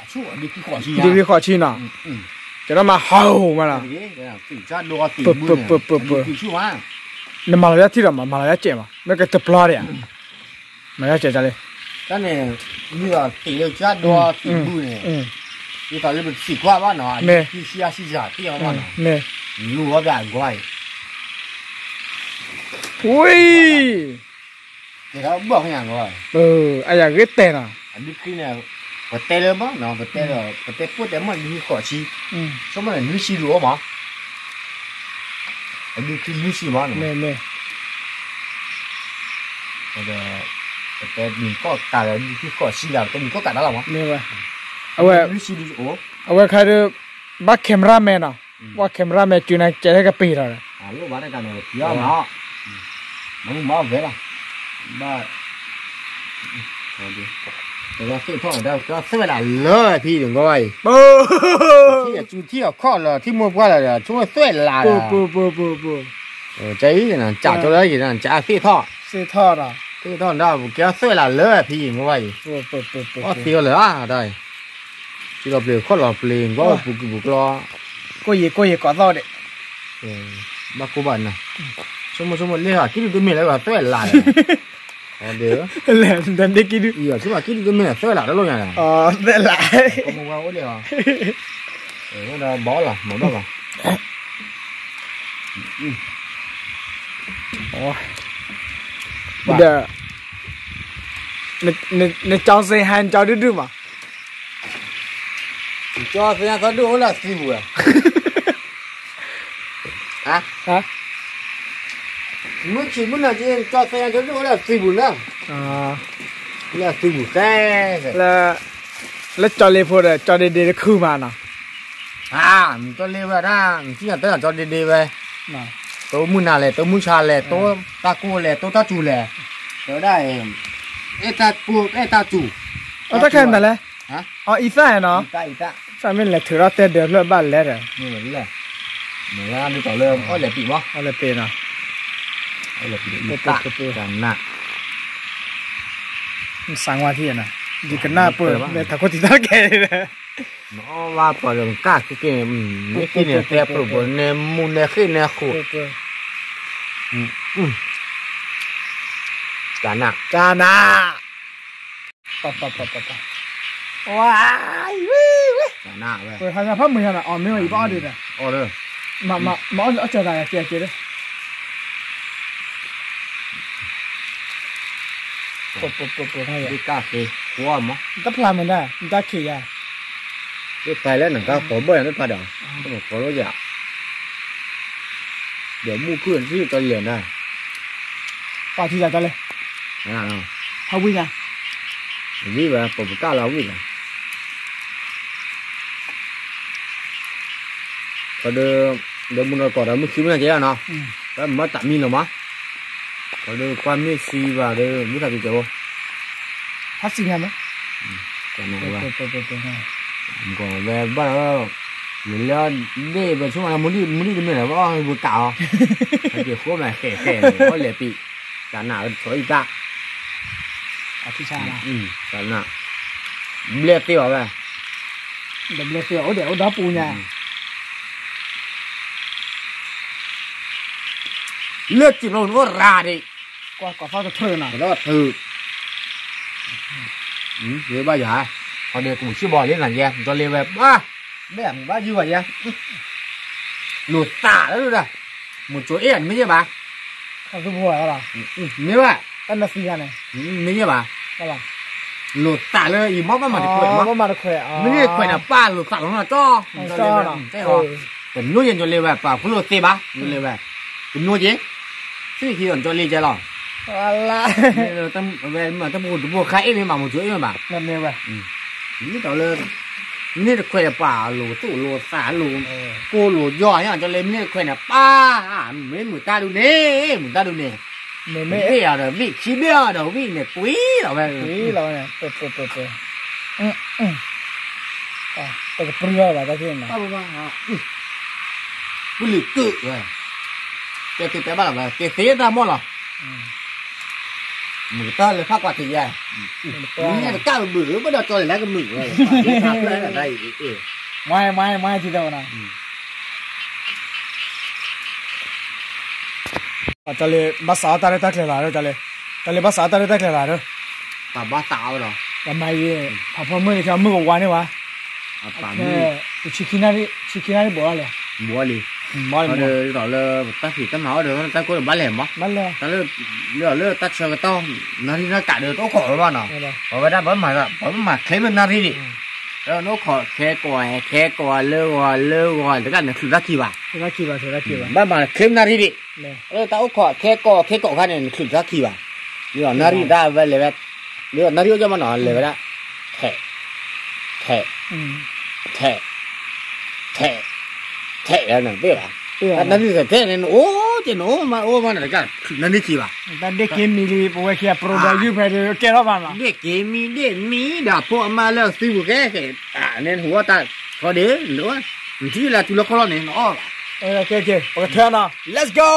ဂ့ၤဃီးဆံနီၤ, ကဲထီၣ်မးဟးမးနီၤ, ပပပပပ, နမၤလီၤယါထံၣ်ဒီးမး မၤလီၤယါစဲးမး မ့ၢ်ကတပျီဒံးဧါ, မၤလီၤယါစဲးလံ, တၢ်န့ၣ်, မ့ၢ်ဒီးသ့ၣ်လၢကၠၢ်ဒိသံၣ်ဘူၣ်န့ၣ်, ဒ်သိးလၢပသံၣ်ကွၢ်ဘၣ်နီၤ, ခံဆံယါဆံယါထံၣ်အီၤဘၣ်နီၤ, လူၤဝဲပၠးအဂီၢ်အံၤ, ဝံၤ ကဲထီၣ်ဘၣ်ဖဲညါဂီၢ်, အယၤဂ့ၤတဲနီၤ, အဒုးခံန့ၣ်, ပတဲလၢမးနီၤ, ပတဲလၢ ပတဲပိၢ်တဲမးဒုးခံဃိးဆံ, ဆိကမိၣ်န့ၣ်နွံဆံဒုးအိၣ်မး, အဒုးခံနွံဆံမးနီၤ, ဒီး, ပတဲမံၤကီၢ်ကးဒီးဒုးခံဃိးဆံဒီး ပတဲမံၤကီၢ်ကးတၢ်လီၤမး, အဝဲ, အဝဲခါဒုး, ဘၣ် camera man နီၤ, ဘၣ် camera man စုနၤကဲထဲကပ့ၤထီၣ်ဒီး, မၤဝဲလီၤ, ဘၣ်, သ့ၣ်ထီၣ်ဒီး ကဲသွဲၣ်လးလၢဖံန့ၣ်ဂီၢ်ဘၣ်အံၤ, ထံၣ်အစူထံၣ်အခီၣ်လၢထံၣ်မိၢ်ပှၢ်လၢဒီး ဆိကမိၣ်သွဲၣ်လးဒီး, အံၤ, ကးကၠီလၢက့ၤ ကးသ့ၣ်ထီၣ်, သ့ၣ်ထီၣ်ဒီး ကဲသွဲၣ်လးလၢဖံဂီၢ်ဘၣ်အံၤ, အီၣ်သ့အီၤလၢၤ, ထံၣ်လီၤပျ့ၤခီၣ်လီၤပျ့ၤ ဂီၢ်ပူၤကပူၤကျီ, ကိၣ်ယံၤကိၣ်ယံၤကိးသီၣ်ဒံး, ဘၣ်ကိၢ်ဘၣ်နၤ, ဆိကမိၣ်ဆိကမိၣ်လ့ၣ်ဟီ ကံၣ်ဒုတမ့ၢ်လၢသွဲၣ်လးဒီး, လ့ၣ်, ကံၣ်ဒု, ဆိကမိၣ်ကံၣ်ဒုတမ့ၢ်လၢသွဲၣ်လးတလိၣ်ညါ, သွဲၣ်လး, ဒီးဘီလီၤ မၤဘၣ်ဘၣ်, ဒီး, နကၠီသ့ဟဲနကၠီဒုဒုမး, ကၠီသ့ဟဲသီဒုအိၣ်လၢသံပူၤဧါ, မုၢ်ဆံးမုၢ်နၤကၠီသ့ဟဲကၠီဒုအိၣ်လၢသံပူၤလၢ, လၢသံပူၤသဲ, လၢကၠီလ့ဖိဒီးကၠီဒ့ဒ့တခုမးနီၤ, ကၠီလ့ဝဲဒၣ် နထံၣ်ညါတၢ်ကၠီဒ့ဒ့ဝဲ, တိမုၢ်နၤလဲၣ် တိမုၢ်ဆါလဲၣ် တိတၢ်ကိၢ်လဲၣ် တိတၢ်စူၤလဲၣ်, တဲဝဲဒၣ်, အဲၣ်တၢ်ကိၢ်အဲၣ်တၢ်စူၤ, အတၢ်ခဲမတၤလဲၣ်, အအံသၣ်နီၤ, သၣ်မ့ၢ်လဲၤထုးထီၣ်တဲဒၢဖျၢၣ်ဘၣ်လဲၣ်ဒီး, လဲၤပ့ၤမး, လဲၤပ့ၤနီၤ, နစးဝါထံၣ်နီၤ, ယကနၣ်ပၢၢ် မ့ၢ်တၢ်ခိၣ်တံၢ်တၢ်ကဲ, နအီၣ်ဘၣ်ပှၤဒီးကၢ်က့ၤက့ၤ, မ့ၢ်က့ၤန့ၣ်တဲပၢၢ်ပၢၢ်န့ၣ်မူန့ၣ်ဃ့ၢ်န့ၣ်ဃိး, ကနၣ်, ကနၣ်, ဝါ, ဝဲ, ဖးမုာ်ညါနီၤ အီၣ်မ့ၢ်ဝဲအံၤဘၣ်အီၣ်ဒံးဒီး, မၤအီၣ်စၢၤသးကဲကဲဒီး, ကၢ်က့ၤ, တဖျါမုာ်ဒၣ် တၢ်ခံးယါ, တဖျါလၢနကၢ်ကိးဘၢၣ်ယါတဖျါဒီး, ကိးလိယါ, ဒီးမုၢ်ခုၣ်ထံၣ်ကလဲၣ်နၤ, ပှၤထံၣ်ယါကလဲၣ်, ဟးဝံၣ်ညါ, ဝံၣ်ဝဲ ပပကၢ်လီၤဝံၣ်လီၤ ဒီး, ဒီးမုၢ်နီၢ်ကီၢ်ဒီး မုၢ်ခံမုၢ်နၤကဲနီၤ, တၢ်မၤတၢ်မံလီၤမး, ဒီးကွၢ်မ့ၢ်စံဘၣ်ဒီး မုၢ်ထါကကဲဖိ, ဟးစံညါမး, ဝဲဘၣ်ဒီး, လၢ, ဒ့ၣ်ပဆိကမိၣ်မူဒံၣ်မူဒံၣ်တမ့ၢ်လၢၤ ပအီၣ်ဝဲကးအီၤ, ဟဲက့ၤဃိမးဃဲးဃဲးန့ၣ် အီၣ်လဲၤပံး, ကနၣ်ဝဲတဆီအံၤတၢ် ကနၣ်, ဘျဲၣ်သ့အီၤဝဲ, ဒီးဘျဲၣ်သ့အီၤအိၣ်ဒီးအိၣ်ဒီးပူၤညါ, လၢစံၣ်ဖျိးအိၣ်ရၤဒံး, ကသီတထြၢၣ်နီၤ, ကသီတထြၢၣ်, ဝဲဘၣ်ယၤ, ဟီဒီးကဘူၣ်ဆံၣ်ဘီလံနၤယဲ ကၠီလ့ဝဲ, ဘၣ်, ဘၣ်ယုၢ်ဘၣ်ယဲ, လိာ်သးလၢဒၣ်, မိၤကၠိအ့ၣ်နမ့ၢ်ယဲဘၣ်, မ့ၢ်ဘၣ် နသံဂၤန့ၣ်, မ့ၢ်ယဲဘၣ်, လိာ်သးလၢယမီၢ်ဘၣ်မၤတခွဲးမး, မ့ၢ်တခွဲးန့ၣ် ပၢ်လိာ်သးလီၤနီၤကၠီ, တမျိုးယဲၢ်ကၠီလ့ဝဲ ပှၤဖိလိာ်သ့ဘၣ်, ကၠီလ့ဝဲ, တမျိုးက့ၤ, သုဟံးအီၤကၠီလ့ကဲလီၤ, ဝဲတပူၤတပူၤခါအ့ၣ်မ့ၢ်ဘၣ် မူၤကၠိအ့ၣ်မ့ၢ်ဘၣ်, မ့ၢ်တခွဲးန့ၣ် ပၢ်လိာ်သူၣ်လိာ်သးလိာ်, ကိၢ်လိာ်ယီၢ်ညါ ကၠီလ့ မ့ၢ်တခွဲးန့ၣ် ပၢ်, မ့ၢ်မုာ်တၢ်ဒုးန့ၣ် မုာ်တၢ်ဒုးန့ၣ် မ့ၢ်ဘ့ၣ်အီၤဒီး ဝံၣ်ခံဘ့ၣ်အီၤဒီး ဝံၣ်န့ၣ်ကွံာ်လီၤဝဲ, ကွံာ်လီၤဝဲန့ၣ်, ပကပြံလီၤဘၣ်တၢ်သ့ၣ်န့ၣ်, ပလံၤကုၣ်ဝဲ, တဲသ့တဲဘၣ်လီၤဝဲ ကဲသ့တၢ်မီၢ်လီၤ, မုာ်တၢ်လၢဖးကွၢ်ထံးယဲ, မ့ၢ်တကၣ်ဘုးဘုး ဘၣ်ဒီးကၠီလ့လၢကမုာ်ဝဲ, မ့ၢ်မ့ၢ်မ့ၢ်ထံၣ်တၢ်ဝဲနီၤ တၢ်လၢဘၣ်စးအီၣ်တၢ်ရဲၣ်တၢ်ကျဲၤလီၤ, တၢ်လၢ, တၢ်လၢဘၣ်စးအီၣ်တၢ်ရဲၣ်တၢ်ကျဲၤလီၤ, ပှၤဘၣ်သးအီၣ်ဒီး, ပမၤယံၤ, ဖးဖီမုၢ်န့ၣ် မုၢ်ကဝါန့ၣ်ဝဲ, ဆံခံနၣ်ရံၣ်ဘိးလီၤလဲၣ်, ဘိးလံ, လၢတၢ်ဖံးတၢ်မၤအီၣ်ဒီး တၢ်ကိၢ်ဒီးဘၣ်လဲၣ်မး, တၢ်လၢ, လၢတၢ်ဆၢကတီၢ် နၣ်ရံၣ်နၣ်ကးဒီးတအိၣ်ခိးလၢၤဘၣ်နီၤ, ပဝဲဒၣ် ပမၤချ့မ့ၢ်နၣ်ရံၣ်ဒံး, ဒီးနအိၣ်ခိးခဲကိးဝဲ ခဲကိးဝဲလၢဂီၤလၢဂီၤ တကးန့ၣ် ချုးတၢ်ခံဘၣ်, ဘၣ်မၤချ့မ့ၢ်နၣ်ရံၣ်ဒံး, လၢတၢ်အိၣ်ခိးခဲကိးခဲကိးခါန့ၣ် နချုးတၢ်ခံဘၣ်, လၢနၣ်ရံၣ်တၢ်ဝဲလဲၤဝဲ, လၢနၣ်ရံၣ်အိၣ်ကၢမးနီၤ လဲၤဝဲဒၣ်, ထဲး, ထဲး, ထဲး, ထဲး, ထဲးလၢနဘ့ၣ်ဘၣ်, နၣ်ရံၣ်ထဲးထဲးန့ၣ် နအိၣ်က့ၤနအိၣ်မးအိၣ်မးန့ၣ် တကးနၣ်ရံၣ်ခံဘၣ်, တၢ်ဒ့ၣ်က့ၤမံၤလံ ပဝဲခံဂၤ ပရိဒၢးယုၢ်ဖဲဒီးကဲထီၣ်ဘၣ်နီၤ, ဒ့ၣ်က့ၤမံၤဒ့ၣ်မံၤဒီး ဖိအမါလၢအသုပူၤကဲကဲ, န့ၣ်နဟူအီၣ်တၢ်ခီဒ့ၣ်, နထံၣ်လၢတုၤလၢခီလီၤန့ၣ် နအီၣ်ဘၣ်, ပကထၢနီၤ let's go,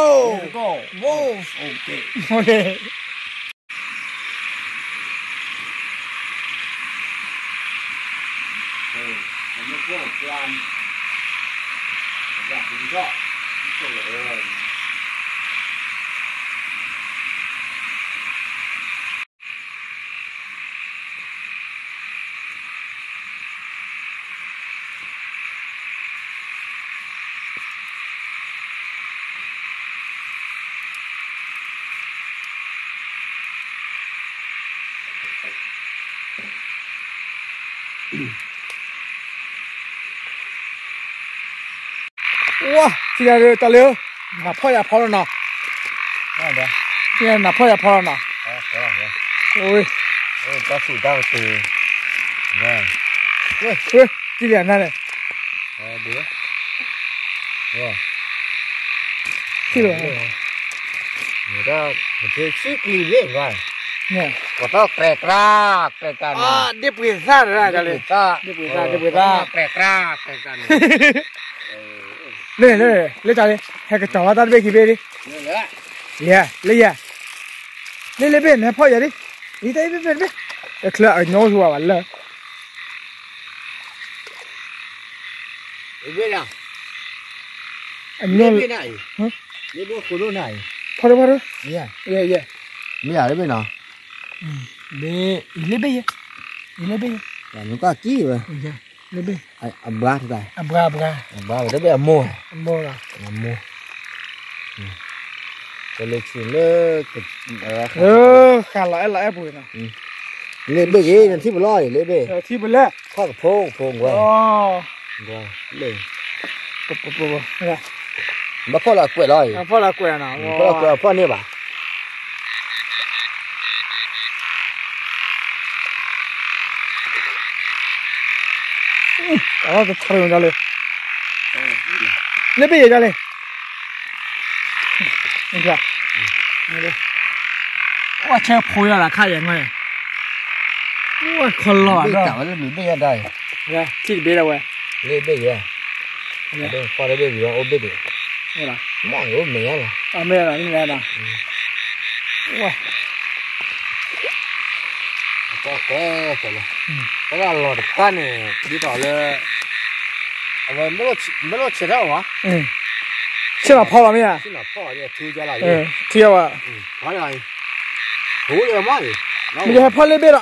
ဝါ, ထံၣ်လၢတၢ်လၢ, နဖီၣ်ယၤဖီလီၤနီၤ, ထံၣ်လၢနဖီၣ်ယၤဖီလီၤနီၤ, တၢ်ဆူၣ်တၢ်ကတၢၢ်, ထံၣ်လၢနၤန့ၣ်, ထံၣ်လၢ, ပှၤတၢ်ကြဲးကြဲး, ကြဲးကြဲးန့ၣ်, ဒ့ပှ့ၤသၣ်, ဒ့ပှ့ၤသၣ်, ဒ့ပှ့ၤသၣ်, ကြဲးကြဲးန့ၣ်, လၢ, လၢတၢ်လၢ, ဟဲကတီၤဘၣ်တၢ်တဘ့ၣ်ခံဘ့ၣ်ဒံး, လၢယၤ, လၢယၤ, လၢလၢဘ့ၣ် နဟဲဖီၣ်ယၤဒံး, အံၤတၢ်အံၤဘ့ၣ်ဘ့ၣ်တဘ့ၣ်, တချုးအကညီအိၣ်ဆူၣ်ဝဲဘၣ်လၢ အမ့ၢ်, ဖီၣ်ဒိဖီၣ်ဒိ, လၢဘ့ၣ်နီၤ, လၢဘ့ၣ်ယဲ, လၢဘ့ၣ်ယဲ, လၢဘ့ၣ်, အဘှါ, အဘှါ, အဘှါ, တဘ့ၣ်အမိၢ်, အမိၢ်, ကလၢဆံလၢ, ဃာ်လီၤအဲၣ်လီၤအဲၣ်ပူၤနီၤ, လၢဘ့ၣ်ယဲ နထံၣ်ပလီၢ်အံၤ လၢဘ့ၣ်, ထံၣ်ပလီၢ်, ဖီၣ်ကဖိကဖိကွၢ်, လၢ, ဘၣ်ဖီၣ်လီၤကွဲးလီၤအံၤ, ဖီၣ်လီၤကွဲး, ဖီၣ်န့ၢ်ဘၣ် အဝဲကထၢဒ်လဲၣ်, လၢဘ့ၣ်ယဲဒ်လဲၣ်, အိၣ်ဆၢဖိယီၤလၢခါယဲၢ်ငီၢ်, အိၣ်ခီလီၤဘၣ်ဒီး, ထံၣ်တဘ့ၣ်ဒၣ်ဝဲ, လၢဘ့ၣ်ယဲ, ဖီၣ်လၢဘ့ၣ်ဝံၤအိၣ်ဘ့ၣ်ဒံး, မ့ၢ်အိၣ်မဲာ်ညါလီၤ, မ့ၢ်, ကဲ, ကဲလီၤ, တၢ်လီၢ်တခါန့ၣ် ဒ်သိးလၢ, အဝဲ, မ့ၢ်လိၣ်ဆဲးထီၣ်ဝဲ, ဆ့ၣ်နီၤဖီလီၤမ့ၢ်ဧါ, ထံယဝဲ, မ့ၢ်ယဟဲဖီၣ်လၢဘ့ၣ်ဒီး, လၢ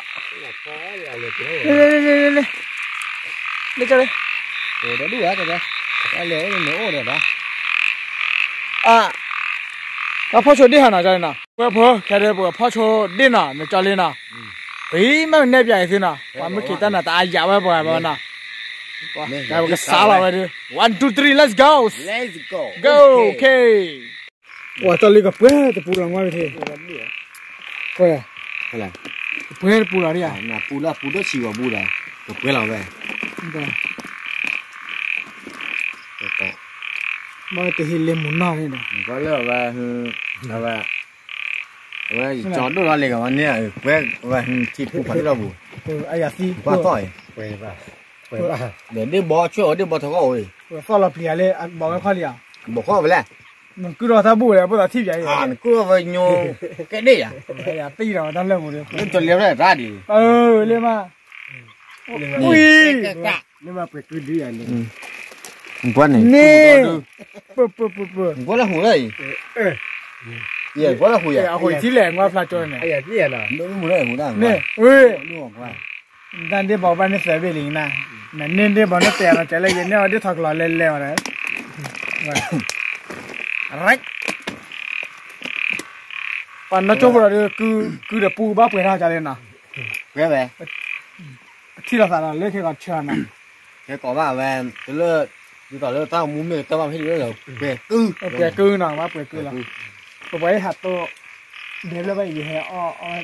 ကလဲၣ်, အ, တၢ်ဖီၣ်ဆိဒ့ၣ်ဟးနီၤ ကန့ၣ်နီၤ ပှၤဖိ ခဲဒၣ်ပှၤဖီၣ်ဆိဒ့ၣ်နီၤ နကၠီလ့နီၤ, ပမ့ၢ်နဲၣ်ပၠးအံၤသ့နီၤ ပှၤမ့ၢ်က့ၤတၢ်နၤတအါယၤဝဲပှၤဘၣ်နီၤ, ပကစးလီၤဝဲဒုး one two three let's go, go, okay. ဝဲကၠီလ့ကပှဲၤတပူၤလီၤမ့ၢ်ဝဲသ့ၣ်, ကပှဲၤတပူၤလီၤဒ်ဧါ, ပူၤလၢပူၤဒီးဆံးဝဲပူၤဒီး ကပှဲၤလီၤဝဲ, မ့ၢ်တဟ့ၣ်လ့မူနီၢ်န့ၣ်ဒီး လၢဝဲ အဝဲ ကၠီဒိၣ်လီၤလံကဝဲန့ၣ် ပှဲၤဝဲထံပူၤဖးဒိၣ်လီၤပူၤ, အယၤသံ ပှၤသီၣ်အံၤ, ဒီးဒ့ၣ်ဘီဆွဲၣ်အီၤဒ့ၣ်ဘီထီၣ်ကီၢ်အိၣ်အံၤ, သီၣ်လီၤပျံၤယၤလၢ ဘီဝဲခီၣ်လံဧါ, ဘီခီၣ်ဝဲလဲၣ်, နကုၢ်ထီၣ်တၢ်ဘူၣ်ဝဲ ဖိသးထံၣ်ပျးအံၤ, နကုၢ်ထီၣ်ဝဲညိ ကဲဒ့ၣ်ယၤ, ပံၣ်ဒီးတၢ်လၢပူၤဒီး လၢကၠီလ့ဝဲတၢ်ဒ်, လၢမး, ဝံၤ လၢမးပှဲၤကုဒုယၤန့ၣ်, န့ၣ်, ပှဲၤလၢဟူးလီၤအံၤ, ပှဲၤလၢဟူးလီၤအံၤ, အဟူးထံလဲၣ် ငါဖျါကၠီန့ၣ်, န့ၣ်, ဝံၤ, တၢ်ဒ့ၣ်ဘီဘၣ်န့ၣ်သၢဘ့ၣ်လံနၤ, နန့ၢ်ဒ့ၣ်ဘီန့ၣ်တဲအီၤကလဲၣ် ယန့ၢ်အီၤဒ့ၣ်ထီၣ်ကလီၤလဲၤလဲၤအီၤဒီး, ပှၤနီၢ်ကၠိဖိဒီး ကုၢ်ဒီးပူၤဘၣ်ပှဲၤထီၣ်ကလဲၣ်နီၤ, ပှဲၤဝဲ ပထံၣ်လိာ်သးဒီးလၢခဲကီးဆၢနီၤ, ခဲကီးဘၣ်ဝဲ, တလၢ, ဒ်သိးလၢတၢ်မူမ့ၢ်ကတၢၢ်ဘၣ်ဖဲဒ်လၢပှဲၤကု, ပှဲၤကုနီၤ ဘၣ်ပှဲၤကုလီၤ, ပပှဲၤဟးတိၢ်, ဒဲးလၢဘၣ်ယဟဲအီၣ်အီၣ်,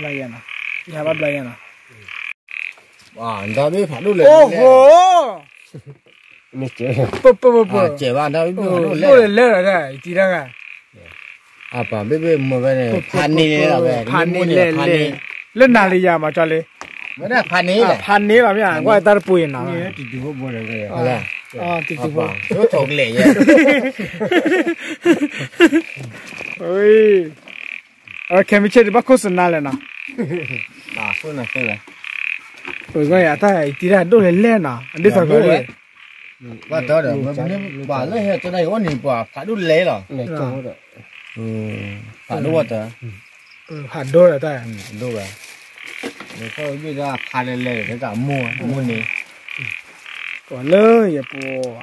ဘျါယဲနီၤ, ယဟဲဘၣ်ဘျါယဲနီၤ, အိၣ်ဟိ, ပပပပ, ဒိၣ်လဲၤလဲၣ်ဒီး ယတံၤတၢ်ဂၤ အပာ်ဘ့ၣ်ဘ့ၣ်မၢဝဲန့ၣ် ဖးန့ၢ်လဲၣ်လီၤဝဲ, ဖးန့ၢ်လဲၣ်လဲၣ်, လၢနၤလံယၤမးကၠီလ့, ဝဲဒၣ်ဖးန့ၢ်လဲၣ်, ဖးန့ၢ်လီၤမ့ၢ်ဧါ, ကွၢ်တၢ်တပူၤအံၤနီၤ, တံၤတူၢ်ဖိဘိန့ၣ်, တံၤတူၢ်ဖိ, ခဲမုၢ်ဆ့ၣ်ဒုးဘၣ်ခိၣ်စနါလဲၣ်နီၤ, ပတၢ်ယတံၤတၢ်ဒိၣ်လဲၣ်လဲၣ်နီၤ အဒ့ၣ်သီကီး, ဘၣ်ဒီး ပှၤလၢဟဲကၠီဒၣ်အံၤအိၣ်န့ၣ် ပှၤဖးဒိၣ်လဲၣ်လီၤ, ဖးဒိၣ်ဝဲတၢ်, ဖးဒိၣ်ဝဲတၢ်, ဒိၣ်ဝဲ, ဖးဒိၣ်လဲၣ် တၢ်မိၢ်မိၢ်န့ၣ်, ပှၤလၢယပူၤ,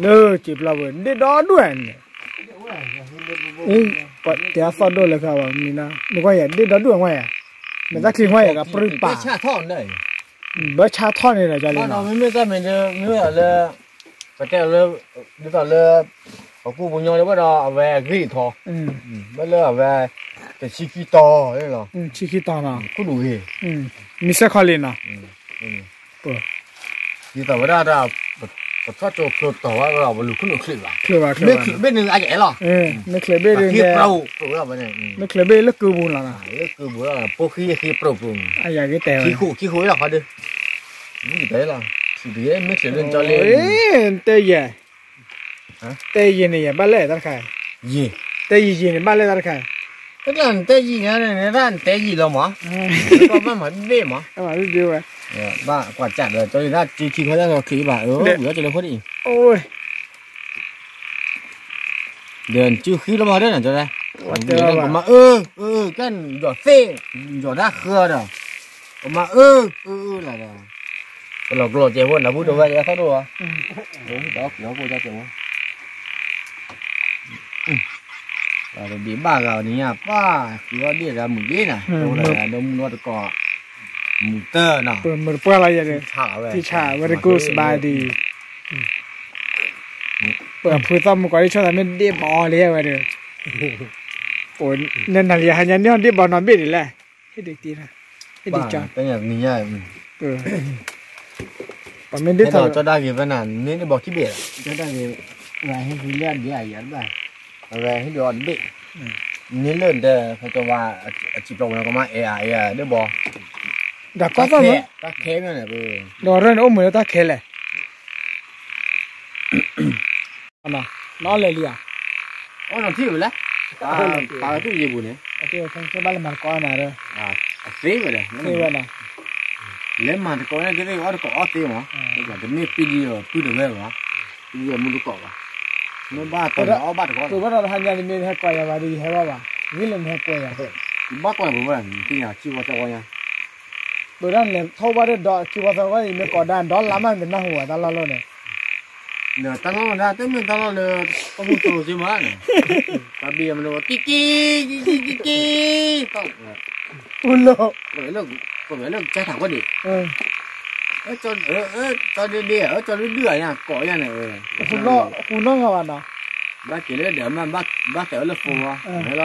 လၢက့ၤပျီပူၤ ဒ့ၣ်ဒီဒူၣ်န့ၣ်, တဲအသီၣ်ဒိၣ်လၢခါဝဲမံၤနီၤ နကွၢ်ယၤ ဒ့ၣ်ဒီဒူၣ်အဝဲယၤ, မ့ၢ်တၢ်ချံခွါယၤကပြုၢ်ပာ်, ဘၢဆါထီၣ်န့ၣ်ဒီးကၠီလံနီၤ, မ့မ့ၢ်တၢ်မ့ၢ်ဒ် မ့ၢ်လၢ ပတဲလၢ ဒ်သိးလၢ ပကူပညီလၢဘၣ်ဒီးအဝဲအဂ့ၢ်ထီ, ဘၣ်လၢအဝဲ တဆံခံတီၤလီၤ, ဆံခံတီၤနီၤ, ခိၣ်ဒူၣ်ဂ့ၤ, မ့ၢ်စဲခီလံနီၤ, ဒ်သိးဝဲဒၣ် ပထီၣ်ကၠိဖျိတီၤဝဲဒီး ပလူၤခိၣ်နူာ်ချ့ဘၣ်, မ့ၢ်ချ့ဘ့ၣ်န့ၣ်အယအဲၣ်လီၤ, မ့ၢ်ချ့ဘ့ၣ်န့ၣ် မ့ၢ်ချ့ဘ့ၣ်လၢကုပူၤလီၤ, လၢကုပူၤလီၤ ပိၢ်ဃံဃ့ပြိၣ်ပြိၣ်န့ၣ်, ခံဃိးခံဃိးလီၤခီဒုး, မ့ၢ်ကတဲလီၤ, တဲယဲၢ် တဲယဲၢ်န့ၣ် ယဲၢ်ဘၣ်လဲၣ်တၢ်တခါ, ယဲၢ်, တဲယဲၢ်ယဲၢ်န့ၣ် ဘၣ်လဲၣ်တၢ်တခါ, တၢ်နတဲယဲၢ်န့ၣ် နတဲယဲၢ်လီၤမး, ဘၣ်မၤဘ့ၣ်မး, ဘၣ်မၤဘ့ၣ်ဝဲ, ဘၣ်ကွၢ်စးဒီး ကၠီလံတၢ်စုခံခီတၢ်ချံဘၣ်, ဝံၤအီၣ်ကၠီလၢခိၣ်ဒံး, ဒီးစုဃံလီၤမးဒ်န့ၣ် ကၠီလံ, ကမၤအၢ, အၢ ကဲယီၤသ့, ယီၤတၢ်ဃၢဒီး, ကမၤအၢ, အၢ အၢ လၢဒီး ကလီၤကျိၣ်စဲးဖိ နၢ်ဟူတဝဲ ယသီၣ်ဒိၣ်ဝဲ, ဒီးကၠီဖိ, တဘ့ၣ်ဘၣ်ဂၤန့ၣ်ညါ ပၢ်ဃုအီၣ်ဒ့ၣ်ဒီးမုၢ်ယ့ၢ်နၤ, ဒီးမုၢ်နီတကီၢ်, မုၢ်တၢ်နီၤ, ပမုၢ်တပှၢ်လီၤယဲၢ်ဒီး, ထံဆး very good စဘါဒံး, ပှၤဖုသီၣ်မုၢ်ကီးဒ်ဆီသးမ့ၢ်ဒ့ၣ်ဘီလံဝဲဒီး, နနၤလံဟါညါန့ၢ်အီၣ်ဒ့ၣ်ဘီနီတဘ့ၣ်ဒံးလဲၣ်, ဟ့ၣ်ဒံးတံၢ်, ဟ့ၣ်ဒံးကၠီ, ပမ့ၢ်ဒ့ၣ်ထီၣ် ကၠီဒၣ်ဂ့ၤဖဲနၤ န့ၢ်ဒ့ၣ်ဘီခံဘ့ၣ်, ကၠီဒၣ်ဂ့ၤ, ဝဲဟ့ၣ်ဒုးလၢအဒံးအယၤတဘၣ်, အဝဲဟ့ၣ်ဒုးအီၤတဘ့ၣ်, န့ၢ်လၢနတဲ ဖဲကၠီဝါ အစံးပျီဝဲကမၤအဲၣ်အါအဲၣ်ဒ့ၣ်ဘီ, ဒီးကွၢ်သီၣ်မး, တၢ်ခဲမ့ၢ်န့ၣ်, ဒီးရၢၢ်န့ၣ်အိၣ်မုာ်လၢတၢ်ခဲလဲၣ် နအီၣ်လဲၤလံဧါ, အီၣ်နထံၣ်ဝဲလဲၣ်, ပာ်တူၢ်ယံၤပူၤန့ၣ်, ဘၣ်လဲၤမၤတကိးန့ၣ်, အသ့ဝဲဒီး, သ့ဝဲဒီး, လဲၤမၤတကိးန့ၣ် ကသ့ၣ်အီၣ်တကိးအီၣ်သ့မး, တမ့ၢ်ပံဒံးဒီးပုၢ်တဝဲဘၣ်, ပံဒံးဒီးမူတကိးဘၣ်, မ့ၢ်ဘၣ်တကိးအီၣ်ဘၣ်တကိး, ပဝဲဒၣ်တဟါညါန့ၣ်မ့ၢ်ဟဲကွၢ်ယၤဘၣ်ဒီး ယဟဲဘၣ်ဘၣ်, ဂ့ၢ်လၢနဟဲကွၢ်ယၤ, ယဘၣ်ကွၢ်ပဝဲဒၣ်န့ၣ် သ့ၣ်ညါဆံၣ်ဝီသၢဝီညါ ပဝဲဒၣ်န့ၣ်လဲၤထီၣ်ဘၣ်ဒီးဒီး ခံဝီသီဝီ ယမ့ၢ်ကိးဒၣ် ဒီးလါမး နတနၢ်ဟူဘၣ်တၢ်လီၢ်လီၢ်န့ၣ်, တၢ်လီၢ်ဒၣ် တမ့ၢ်တၢ်လီၢ်လၢ ကီၢ်မုၢ်သိစ့မးန့ၣ်, တၢ်ဘ့ၣ်မနုၤ ကံကံ, ကံကံ, ကံကံ, ကီၢ်ဝဲလၢကၢ်ထးခိၣ်ဒံး, ကၠီဒ့ဒ့ ကၠီဒုဒုအညါ ကိးညါန့ၣ်, ဃူနီၢ်ဂၤဘၣ်နီၤ, ဘၣ်က့ၤလၢဒီးမး ဘၣ်တဲအၢလၢဖိဝဲ, ဟဲလီၤ,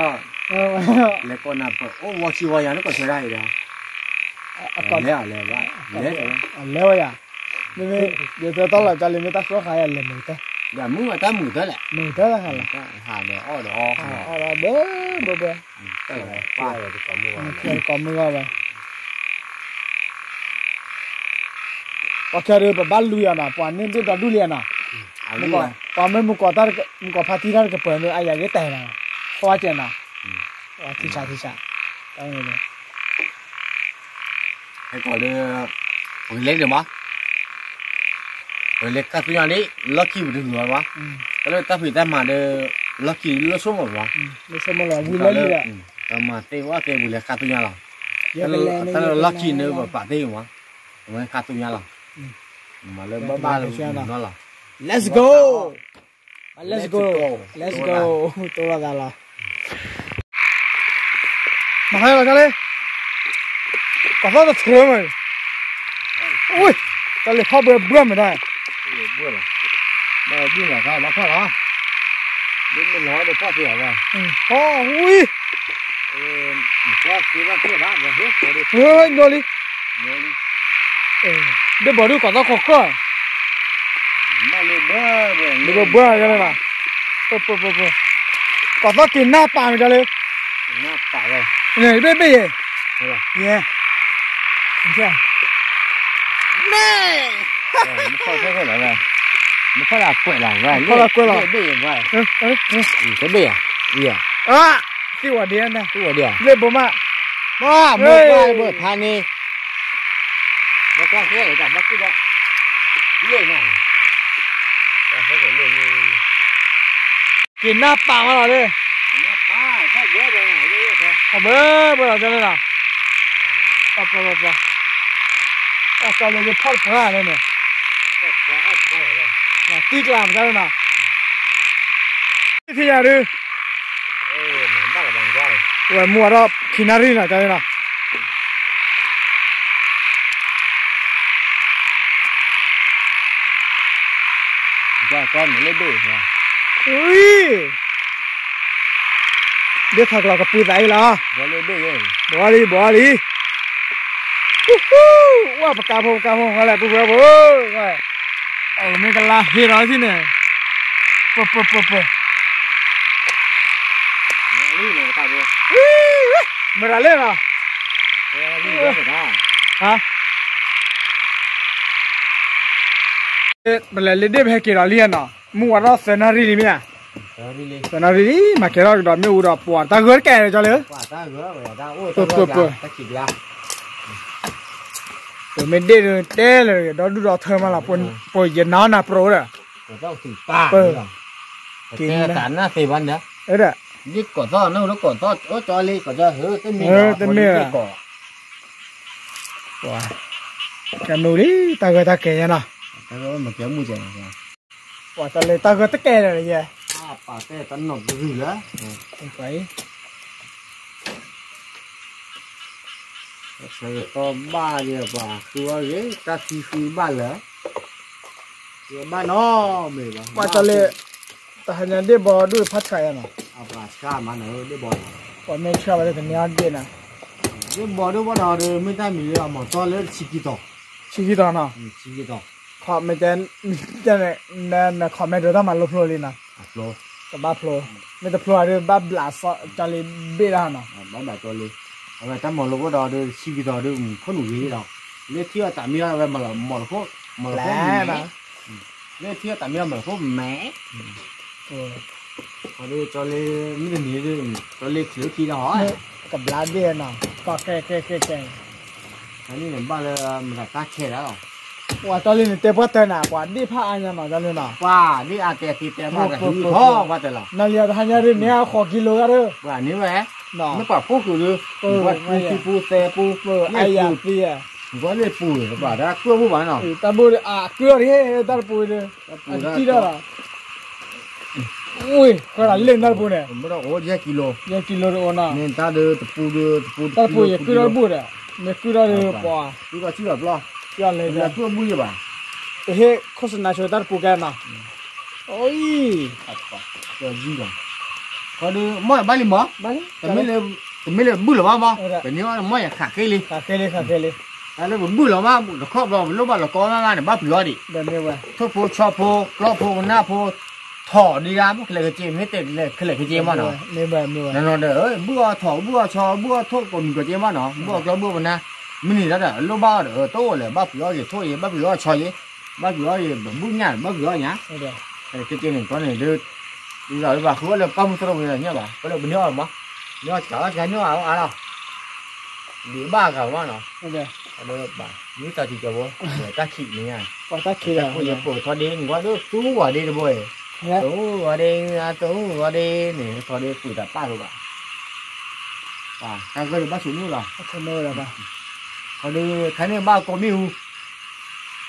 လဲၤကိးနၤပၢၢ် အိၣ်ဝီဆံဝီယၤ နကိးဆၢဒၣ်အံၤဒီး, လဲၤလဲၤဘၣ်, လဲၤ, လဲၤဝဲယၤ, မ့မ့ၢ် ယတဲတၢ်လီၤကၢ်လံ မ့ၢ်တၢ်ဃိဃာ်ယၤလဲၤမုာ်တၢ်, ဒီးမုာ်ဝဲတၢ်မုာ်တၢ်လဲၣ်, မုာ်တၢ်တခါလီၤ, ဟးဒီးအီၣ်ဒီးအီ, အီၣ်ဒီးဘၢဘၢဘၢ, တၢ်လီၤ, ကိးမုၢ်ဂီၢ်ဝဲ, ပှၤခဲဒီး ပဘၣ်လူၤယၤနီၤ ပှၤန့ၣ်ဒ့ၣ်ဒီဒူၣ်လံနီၤ, ပှၤမ့ၢ်မုၢ်ကီၢ်တၢ် မုၢ်ကီၢ်ဖါတံၢ်တၢ်တကပၢၤမ့ၢ်အယၤဂ့ၤတဲနီၤ, ဃီကဲနီၤ, ထံဆးထံဆး, ဟဲကီးဒီး, ပကလဲၤန့ၣ်မး, ပကလဲၤကၢ်သူညါဒ် လီၢ်ခံပတဂုၤဘၣ်, တၢ်လၢတၢ်ဖံးတၢ်မၤဒီး, လီၢ်ခံလၢဆိကမိၣ်မး, လီၢ်ခံ, ပမၤသ့ဝဲသ့ပကလဲၤကၢ်သူညါလီၤ, တၢ်လၢလီၢ်ခံန့ၣ်ပပာ်သ့မး, ပမ့ၢ်ကၢ်သူညါလီၤ, မၤလၢဘၣ်ဘၣ်လၢနီၤလီၤ, Let's go, Let's go, Let's go, တိၢ်လီၤသးလီၤ မၤဟဲလီၤတၢ်လၢ, ကီၢ်သီၣ်တထြၢမး, ဝ့ၢ်, တၢ်လၢဖီၣ်ဘှဲဘှဲမးတၢ်, ဘှဲလီၤ, ဘှဲလီၤ, ဘၣ်ဖီၣ်လီၤ, ဒ်မ့ၢ်လီၤဒီးဖီၣ်သ့အီၤဘၣ်, ဖီၣ်ဝံၤ, ဟဲ, ညီလံ, ဒ့ၣ်ဘီဒုးကီၢ်သီၣ်ခီၣ်ခီၣ်, ဒ့ၣ်ဘီဘှဲယဲလီၤ, ပၢပၢပၢပၢ, ကီၢ်သီၣ်က့ၤနၢ်ပာ်မးတၢ်လၢ, ဘ့ၣ်ဘ့ၣ်ယဲ, ယဲ, မ့ၢ်, မ့ၢ်ဖီၣ်ကွဲလီၤ, မ့ၢ်ဖီၣ်ကွဲလီၤ, တဘ့ၣ်ယဲ, သ့ၣ်ဝဲဒၣ်, သ့ၣ်ဝဲဒၣ်, လ့ၣ်ဘိမး, ဘိဖးန့ၣ်, ဘၣ်ကွၢ်ဃဲလၢတၢ်ဘၣ်ကုၢ်ဒီး, လ့ၣ်နၤ, က့ၤနၢ်ပာ်မးလီၤလၢ, ဘၣ်ဘၣ်လီၤကန့ၣ်လီၤ, ပှၤပှၤပှၤ, တၢ်ကီလၢယဖီၣ်တပှၢ်လၢန့ၣ်, တံၢ်ကျါမတၢ်လၢနီၤ, သ့ၣ်ညါဒုး, ဝဲမူဝဲဒီးခံနၣ်ရံၣ်နီၤ တၢ်လၢနီၤ ကွၢ်ကွၢ်မ့ၢ်လၢဒိၣ်, ဒ်ထီၣ်ကျီၢ်ကပူၤသးအံၤလီၤ, ဘီလံ ဘီလံ, ဝဲပကါဖိ ပကါဖိ ဝဲလဲၣ် ပူၤဝဲဖိ, အမ့ၢ်ကလါဟ့ဒီးထံၣ်န့ၣ်, ပၢပၢပၢပၢ, မတၤလဲၣ်လီၤ, ပလဲၤလၢဒ့ၣ် ပဟဲက့ၤဒီးလံနီၤ, မုၢ်ဝါထီၣ်သၢနၣ်ရံၣ်လံမ့ၢ်ဧါ, သၢနၣ်ရံၣ်လံ မၤကဲထီၣ်ကဒီးမ့ၣ်အူဒီး ပှၤတၢ်ဂၢၢ်တကဲလၢာ်ကၠီလၢ, ပမ့ၢ်ဒ့ၣ်ဒုးတဲလၢာ် ဒီဒူၣ်ဒီထၢမးလီၤ, ပယနါနၢ်ပရိဒီး, ပက့ၤနၢ်သ့ဘၣ်န့ၣ်, ဒ်ကိးသီၣ်န့ၣ် ကိးသီၣ် တမ့ၢ်, ကဲမုာ်လံ တၢ်ဂၢၢ်တၢ်ကဲယဲနီၤ, ပှၤတၢ်လၢတၢ်ဂၢၢ်တကဲလၢာ်ယဲ, ပှၤတဲတၢ်နီၢ်တဂုာ်လၢ, ဆၢကတီၢ်ဘၣ်ယဲ ပှၤဃုအီၣ်ဂ့ၤ တၢ်သံဃုဘၣ်လၢာ်, ဘၣ်နီၤမ့ၢ်ဘၣ်, ပှၤတၢ်လၢ, တဟါညါဒ့ၣ်ဘီဒုးဖးဆါယဲနီၤ, ပှၤမ့ၢ်ဆါဝဲလၢကန့ၢ်အီၣ်ဒ့ၣ်နီၤ, ဒ့ၣ်ဘီဒုးဘၣ်ဒီး မ့ၢ်တၢ်မံၤလၢအမၤတီလၢဆံခံတီၤ, ဆံခံတီၤနီၤ, ဆံခံတီၤ, ခီမ့ၢ်တဲ, နခီမ့ၢ်ဒိးတၢ်မၤလိဖျိလံနီၤ, ကဘၣ်ဖျိ, မ့ၢ်တဖျိအဒုး ဘၣ်ဘျးစီၤကၠီလံဘ့ၣ်ဒၣ်နီၤ, ဘၣ်ဘျးကၠီလံ, အဝဲတၢ်မၤလိဖျိဒီးဒုး ဆံခံတီၤဒုး ခိၣ်နူာ်ဂ့ၤဒီး, လၢထံအီၣ်တၢ်မံအီၣ်ဝဲမၤလီၤမီၢ်တခိၣ်, မၤလီၤခိၣ်မံၤန့ၣ်, လၢထံအီၣ်တၢ်မံအီၣ်မၤလီၤခိၣ်မဲာ် အဒုးကၠီလ့, မ့ၢ်တနံၤဒုး, ကၠီလ့ချ့ခံဒီးဟီ, ကဘျါဒ့ၣ်နီၤ, ကီၢ်ကဲကဲကဲကဲ, တၢ်လံန့ၣ်ဘၣ်လၢမတၤတၢ်ခဲလၢာ်လီၤ, ပှၤတၢ်လံန့ၣ်တဲပှၢ်တၢ်နၤ ပှၤဒ့ၣ်ဖးအါညါနီၤ တၢ်လံနီၤ, ပှၤဒ့ၣ်အါတဲသ့တဲဘၣ်တၢ်ဟံၣ်ထီၣ်ပှၢ်တၢ်လီၤ, နလံအီၤတဟါညါဒုးန့ၣ် အဃိးကံလိဂၤဒုး, ပှၤန့ၢ်ဝဲ, မ့ၢ်ပှၤဖိဃုာ်ဒုး, ပှၤပူၤခံပူၤသဲပူၤ, အယၤသံဧါ ကွၢ်လၢပူၤ ဘၣ်တၢ်ကွၢ်ဖိဘၣ်နီၤ, တၢ်ဘိဒီး အကုၢ်အီၤတဟ့ၣ် တၢ်တပူၤဒီး အကစံၣ်ထီၣ်လီၤ, ဝ့ၢ် ခွဲးလၢနတၢ်တပူၤန့ၣ်, ယဲၢ်ကံလိ, ယဲၢ်ကံလိတအိၣ်နီၤ, မ့ၢ်တၢ်ဒီးတပူၤဒီး တပူၤ တၢ်တပူၤယကုၢ်ထီၣ်တဘူၣ်ဒီး မ့ၢ်ကုၢ်ထီၣ်ဒီးပှၤ ကုၢ်ထီၣ်စံၣ်လီၤပျီ, ယလဲၤ ကုၢ်ထီၣ်ဘူၣ်ယဘၣ်, ပဟ့ၣ်ခိၣ်စနၤဆိတၢ်တပူၤကဲနီၤ, အိ ခီဒု မီၢ်ယဘၣ်လံမး, တမ့ၢ်လၢဘုၣ်လီၤဘၣ်မး, ပန့ၢ်အီၣ်မီၢ်ယခးဃ့လံ, တၢ်လၢပဘုၣ်လီၤဘၣ် တခီဘျီ ပလိၣ်ဘၣ်လီၤကီမးမးန့ၣ် ဘၣ်ပှ့ၤအီၣ်ဒံး, ထိၣ်ဖိဆီဖိ ကျီၢ်ဖိကနၣ်ဖိ, ထီၣ်ဒံးဒၣ် မ့ၢ်ကလဲၤကက့ၤ မ့ၢ်တဲလဲၤကလဲၤကက့ၤမးနီၤ, နီၤနီၤဒီး ဘုၣ်အီၣ်ထီၣ် ဘုၣ်အီၣ်ဆီ ဘုၣ်အီၣ်ထိၣ်ကိးမုၢ်ကိးက့ၤမးနီၤ ဘုၣ်အီၣ်ကျီၢ်ဘုၣ်အီၣ်ဖိနၢ်, မ့ၢ်န့ၣ်ဒၣ်ဒီး လိၣ်ဘၣ်အီၣ်ဒီး တအိၣ်လၢၤ ဘၣ်ပှ့ၤအီၣ်က့ၤထိၣ်ယ့ ဘၣ်ပှ့ၤအီၣ်ဆီယ့, ဘၣ်ပှ့ၤအီၣ်ယ့ ဘုၣ်ညၣ် ဘၣ်ပှ့ၤအီၣ်ညါ, ကက့ၤန့ၣ် ကီန့ၣ်ဒီး ဒ်သိးဘၣ်ဃုအီၣ်လၢပၢ်မုၢ်သရိာ်ဝံၤဒီးညၣ်ဘၣ် ပလၢပန့ၢ်အီၣ်မး, န့ၢ်အီၣ်စှၤလီၤစှၤန့ၢ်အီၣ်အါလီၤ, ဒ်ဘၣ်ဂၤမးနီၤ, ဘၣ်မုၢ်သးထံကီၢ်ဘိ, တၢ်ခံးန့ၣ်ညါ, တၢ်ခံးလၢယပိာ်ထီၣ်ဒ့ နကွၢ်ဒိၣ်သူဂီၤဒ့တဘိ, သူဂီၤဒ့ သူဂီၤဒ့န့ၣ် ထီၣ်ဒ့ပှ့ၤတၢ်ပၣ်လၢၤဘၣ်, တၢ်ဂၢၢ်ဒံးဘၣ်ဆိးမုၢ်လီၤ, ခီဒု ခါန့ၣ်ဘၣ်ကိးမံၣ်ဟူ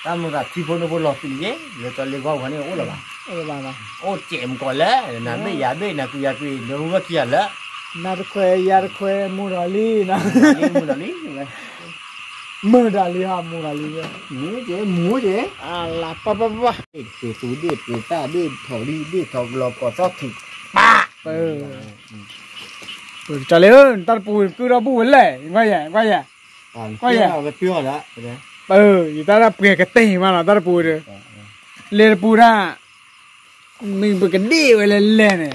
တၢ်မုၢ်သးထံဖိနိဖိလီၤသံးယ့ လၢကၠီလ့ကီၢ်ပူၤန့ၣ်အိၣ်လၢၤဘၣ်, အိၣ်စဲးမကီးလဲၣ် နၤဘ့ၣ်ယၤဘ့ၣ် နၤကွံယၤကွံ နမုၢ်ဘၣ်ခံဂၤလၢာ်, နၤတခွဲးယၤတခွဲး မူၤဒီးလံ, မူၤဒီးလံ, မူၤဒီးလံဟီ မူၤဒီးလံ, မူၤက့ၤ မူၤက့ၤ, အလၤပၢ်ပၢ်ပၢ်, ဒ့ၣ်ပှ့ၤသူဒ့ၣ်ပှ့ၤသၣ်ဒ့ၣ်ထီၣ်လံဒ့ၣ်ထီၣ်ကလီၤကီၢ်သီၣ်ထံး, ပၢ်, ပကၠီလ့ဧၢ နတၢ်တပူၤကုၢ်ထီၣ်ဘူၣ်ဝဲလဲၣ် ကွၢ်ယဲ ကွၢ်ယဲ, ကွၢ်ယဲ, ပၢ်, ယတၢ်တၢ်ပှ့ၤကတဲာ်မးနီၤ တၢ်တပူၤဒီး, လဲၤတပူၤတၢ်, မ့ၢ်ပကဒ့ၣ်ဝဲလဲၤလဲၤန့ၣ်,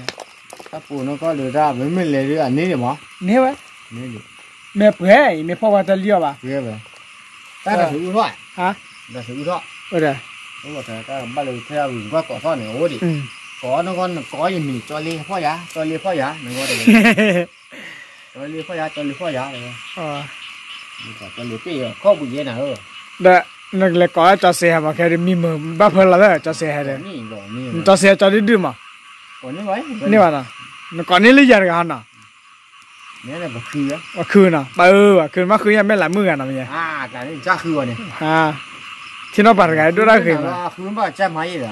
တၢ်ပူၤနီၢ်ကီၢ်ဒီးတၢ် မ့မ့ၢ်လဲၤဒ်အန့ၣ်ဒံးမး, န့ၢ်ဝဲ, မ့ၢ်ပှဲၤ ယမ့ၢ်ဖီၣ်ဝဲတၢ်လံၣ်အီၤဘၣ်, တၢ်တၢ်ဆူးအုၣ်ထီၣ်, တၢ်ဆူးအုၣ်ထီၣ်, တၢ်ဘၣ်လၢထဲအဂုၤကွၢ်ကိးထီၣ်န့ၣ် အအိၣ်ဒံး, ကိးနီၢ်ကီၢ်နကိးယမံၤ ကၠီလ့ဖီၣ်ယၤ ကၠီလ့ဖီၣ်ယၤ နဂီၢ်တဂ့ၤ, ကၠီလ့ဖီၣ်ယၤ ကၠီလ့ဖီၣ်ယၤ, ကၠီလ့တ့ၢ်ခီၣ်ပူၤယဲနၤဧၢ, ဒီးနကလဲၤကိးလၢကၠီစဲးဟဲမး ခဲဒုးမံမုာ်ဘၣ်ဖၢလီၤလၢကၠီစဲးဟဲဒီး, ကၠီစဲးဟဲကၠီဒုဒုမး, န့ၢ်ဘၣ်နီၤ, နကိးန့ၢ်လၢယၤတဂၤဟီနီၤ, ပှၤခုနီၤ ပှၤအၢ ပှၤခုမ့ၢ်ဃုညါမဲာ်လးမုၢ်ဂၤနီၤမ့ၢ်ယဲ, ထံနီၣ်ပၤတဂၤဒိၣ်တၢ်ဂ့ၤမး, ဃုဘၣ်ကၢ်မၤယဲဒီး,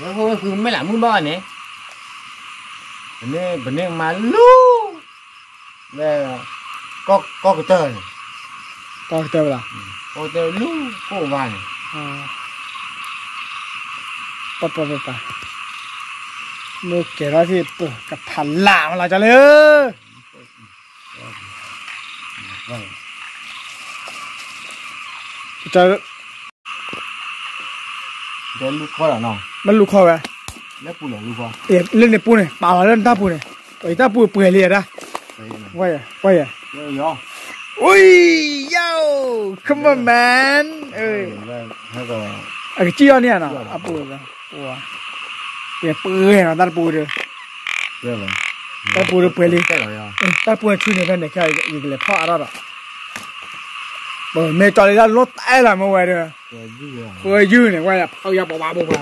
ဃုမဲာ်လးမုၢ်ဘၣ်န့ၣ်, ပန့ၢ်မၤလူၤ, လၢ, ကီၢ်ကတၢၢ်န့ၣ်, ကီၢ်ကတၢၢ်လီၤ, ကီၢ်ကတၢၢ်လူၤကိၣ်ဘၣ်န့ၣ်, ပပပပ, မ့ၢ်ကဲထီၣ်ထံၣ်ပကဖးလၢ်မးလီၤကၠီလ့ဧၢ, ကၠီ ဒဲလူၤခီလီၤနီၤ, မ့ၢ်လူၤခီဝဲ, လၢပူၤလီၤလူၤခီ, လၢန့ၣ်ပူၤန့ၣ် ပာ်လီၤလၢနတၢ်ပူၤန့ၣ်, ယတၢ်ပူၤပှဲၤလံယဲဒၣ်, ကွၢ်ယဲ, ကွၢ်ယဲ, အူယိၤ, come on man, အကစံၣ်အီၤန့ၣ်နီၤ, အပူၤ, ပှဲၤပှဲၤနီၤ တၢ်တပူၤဒီး, တၢ်ပူၤဒီးပှဲၤလံ, တၢ်ပူၤဆူန့ၣ်ဖဲန့ၣ်ခဲအံၤ ယကလဲၤဖီၣ်အါထီၣ်ဒီး, ပမ့ၢ်ကၠီလ့တၢ်လီၢ်တအဲၣ်လီၤမ့ၢ်ဝဲဒီး, ဃိယုၢ်န့ၣ် ကွၢ်ယၤဖီၣ်ယၤပှၤဘၣ်ဘိပှၤ, လ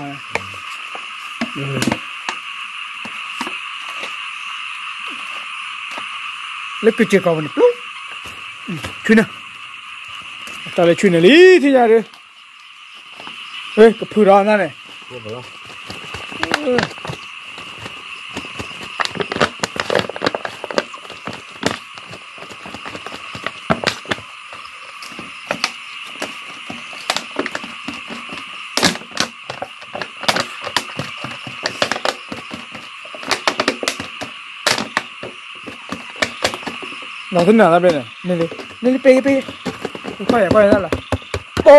ၢကစၢၢ်ကီးပူၤန့ၣ်ပျူၤ, ဆူန့ၣ်, ကၠီလ့ဆူန့ၣ်လံ ထံၣ်ညါဒီး, ကဖုဒီးနၤန့ၣ်, နီၢ်သနၢ်လၢဘဲန့ၣ်, န့ၣ်လံ, ပ့ၤ, ပ့ၤ, ကွၢ်ယၤ, ကွၢ်ယၤလၢ, အိ,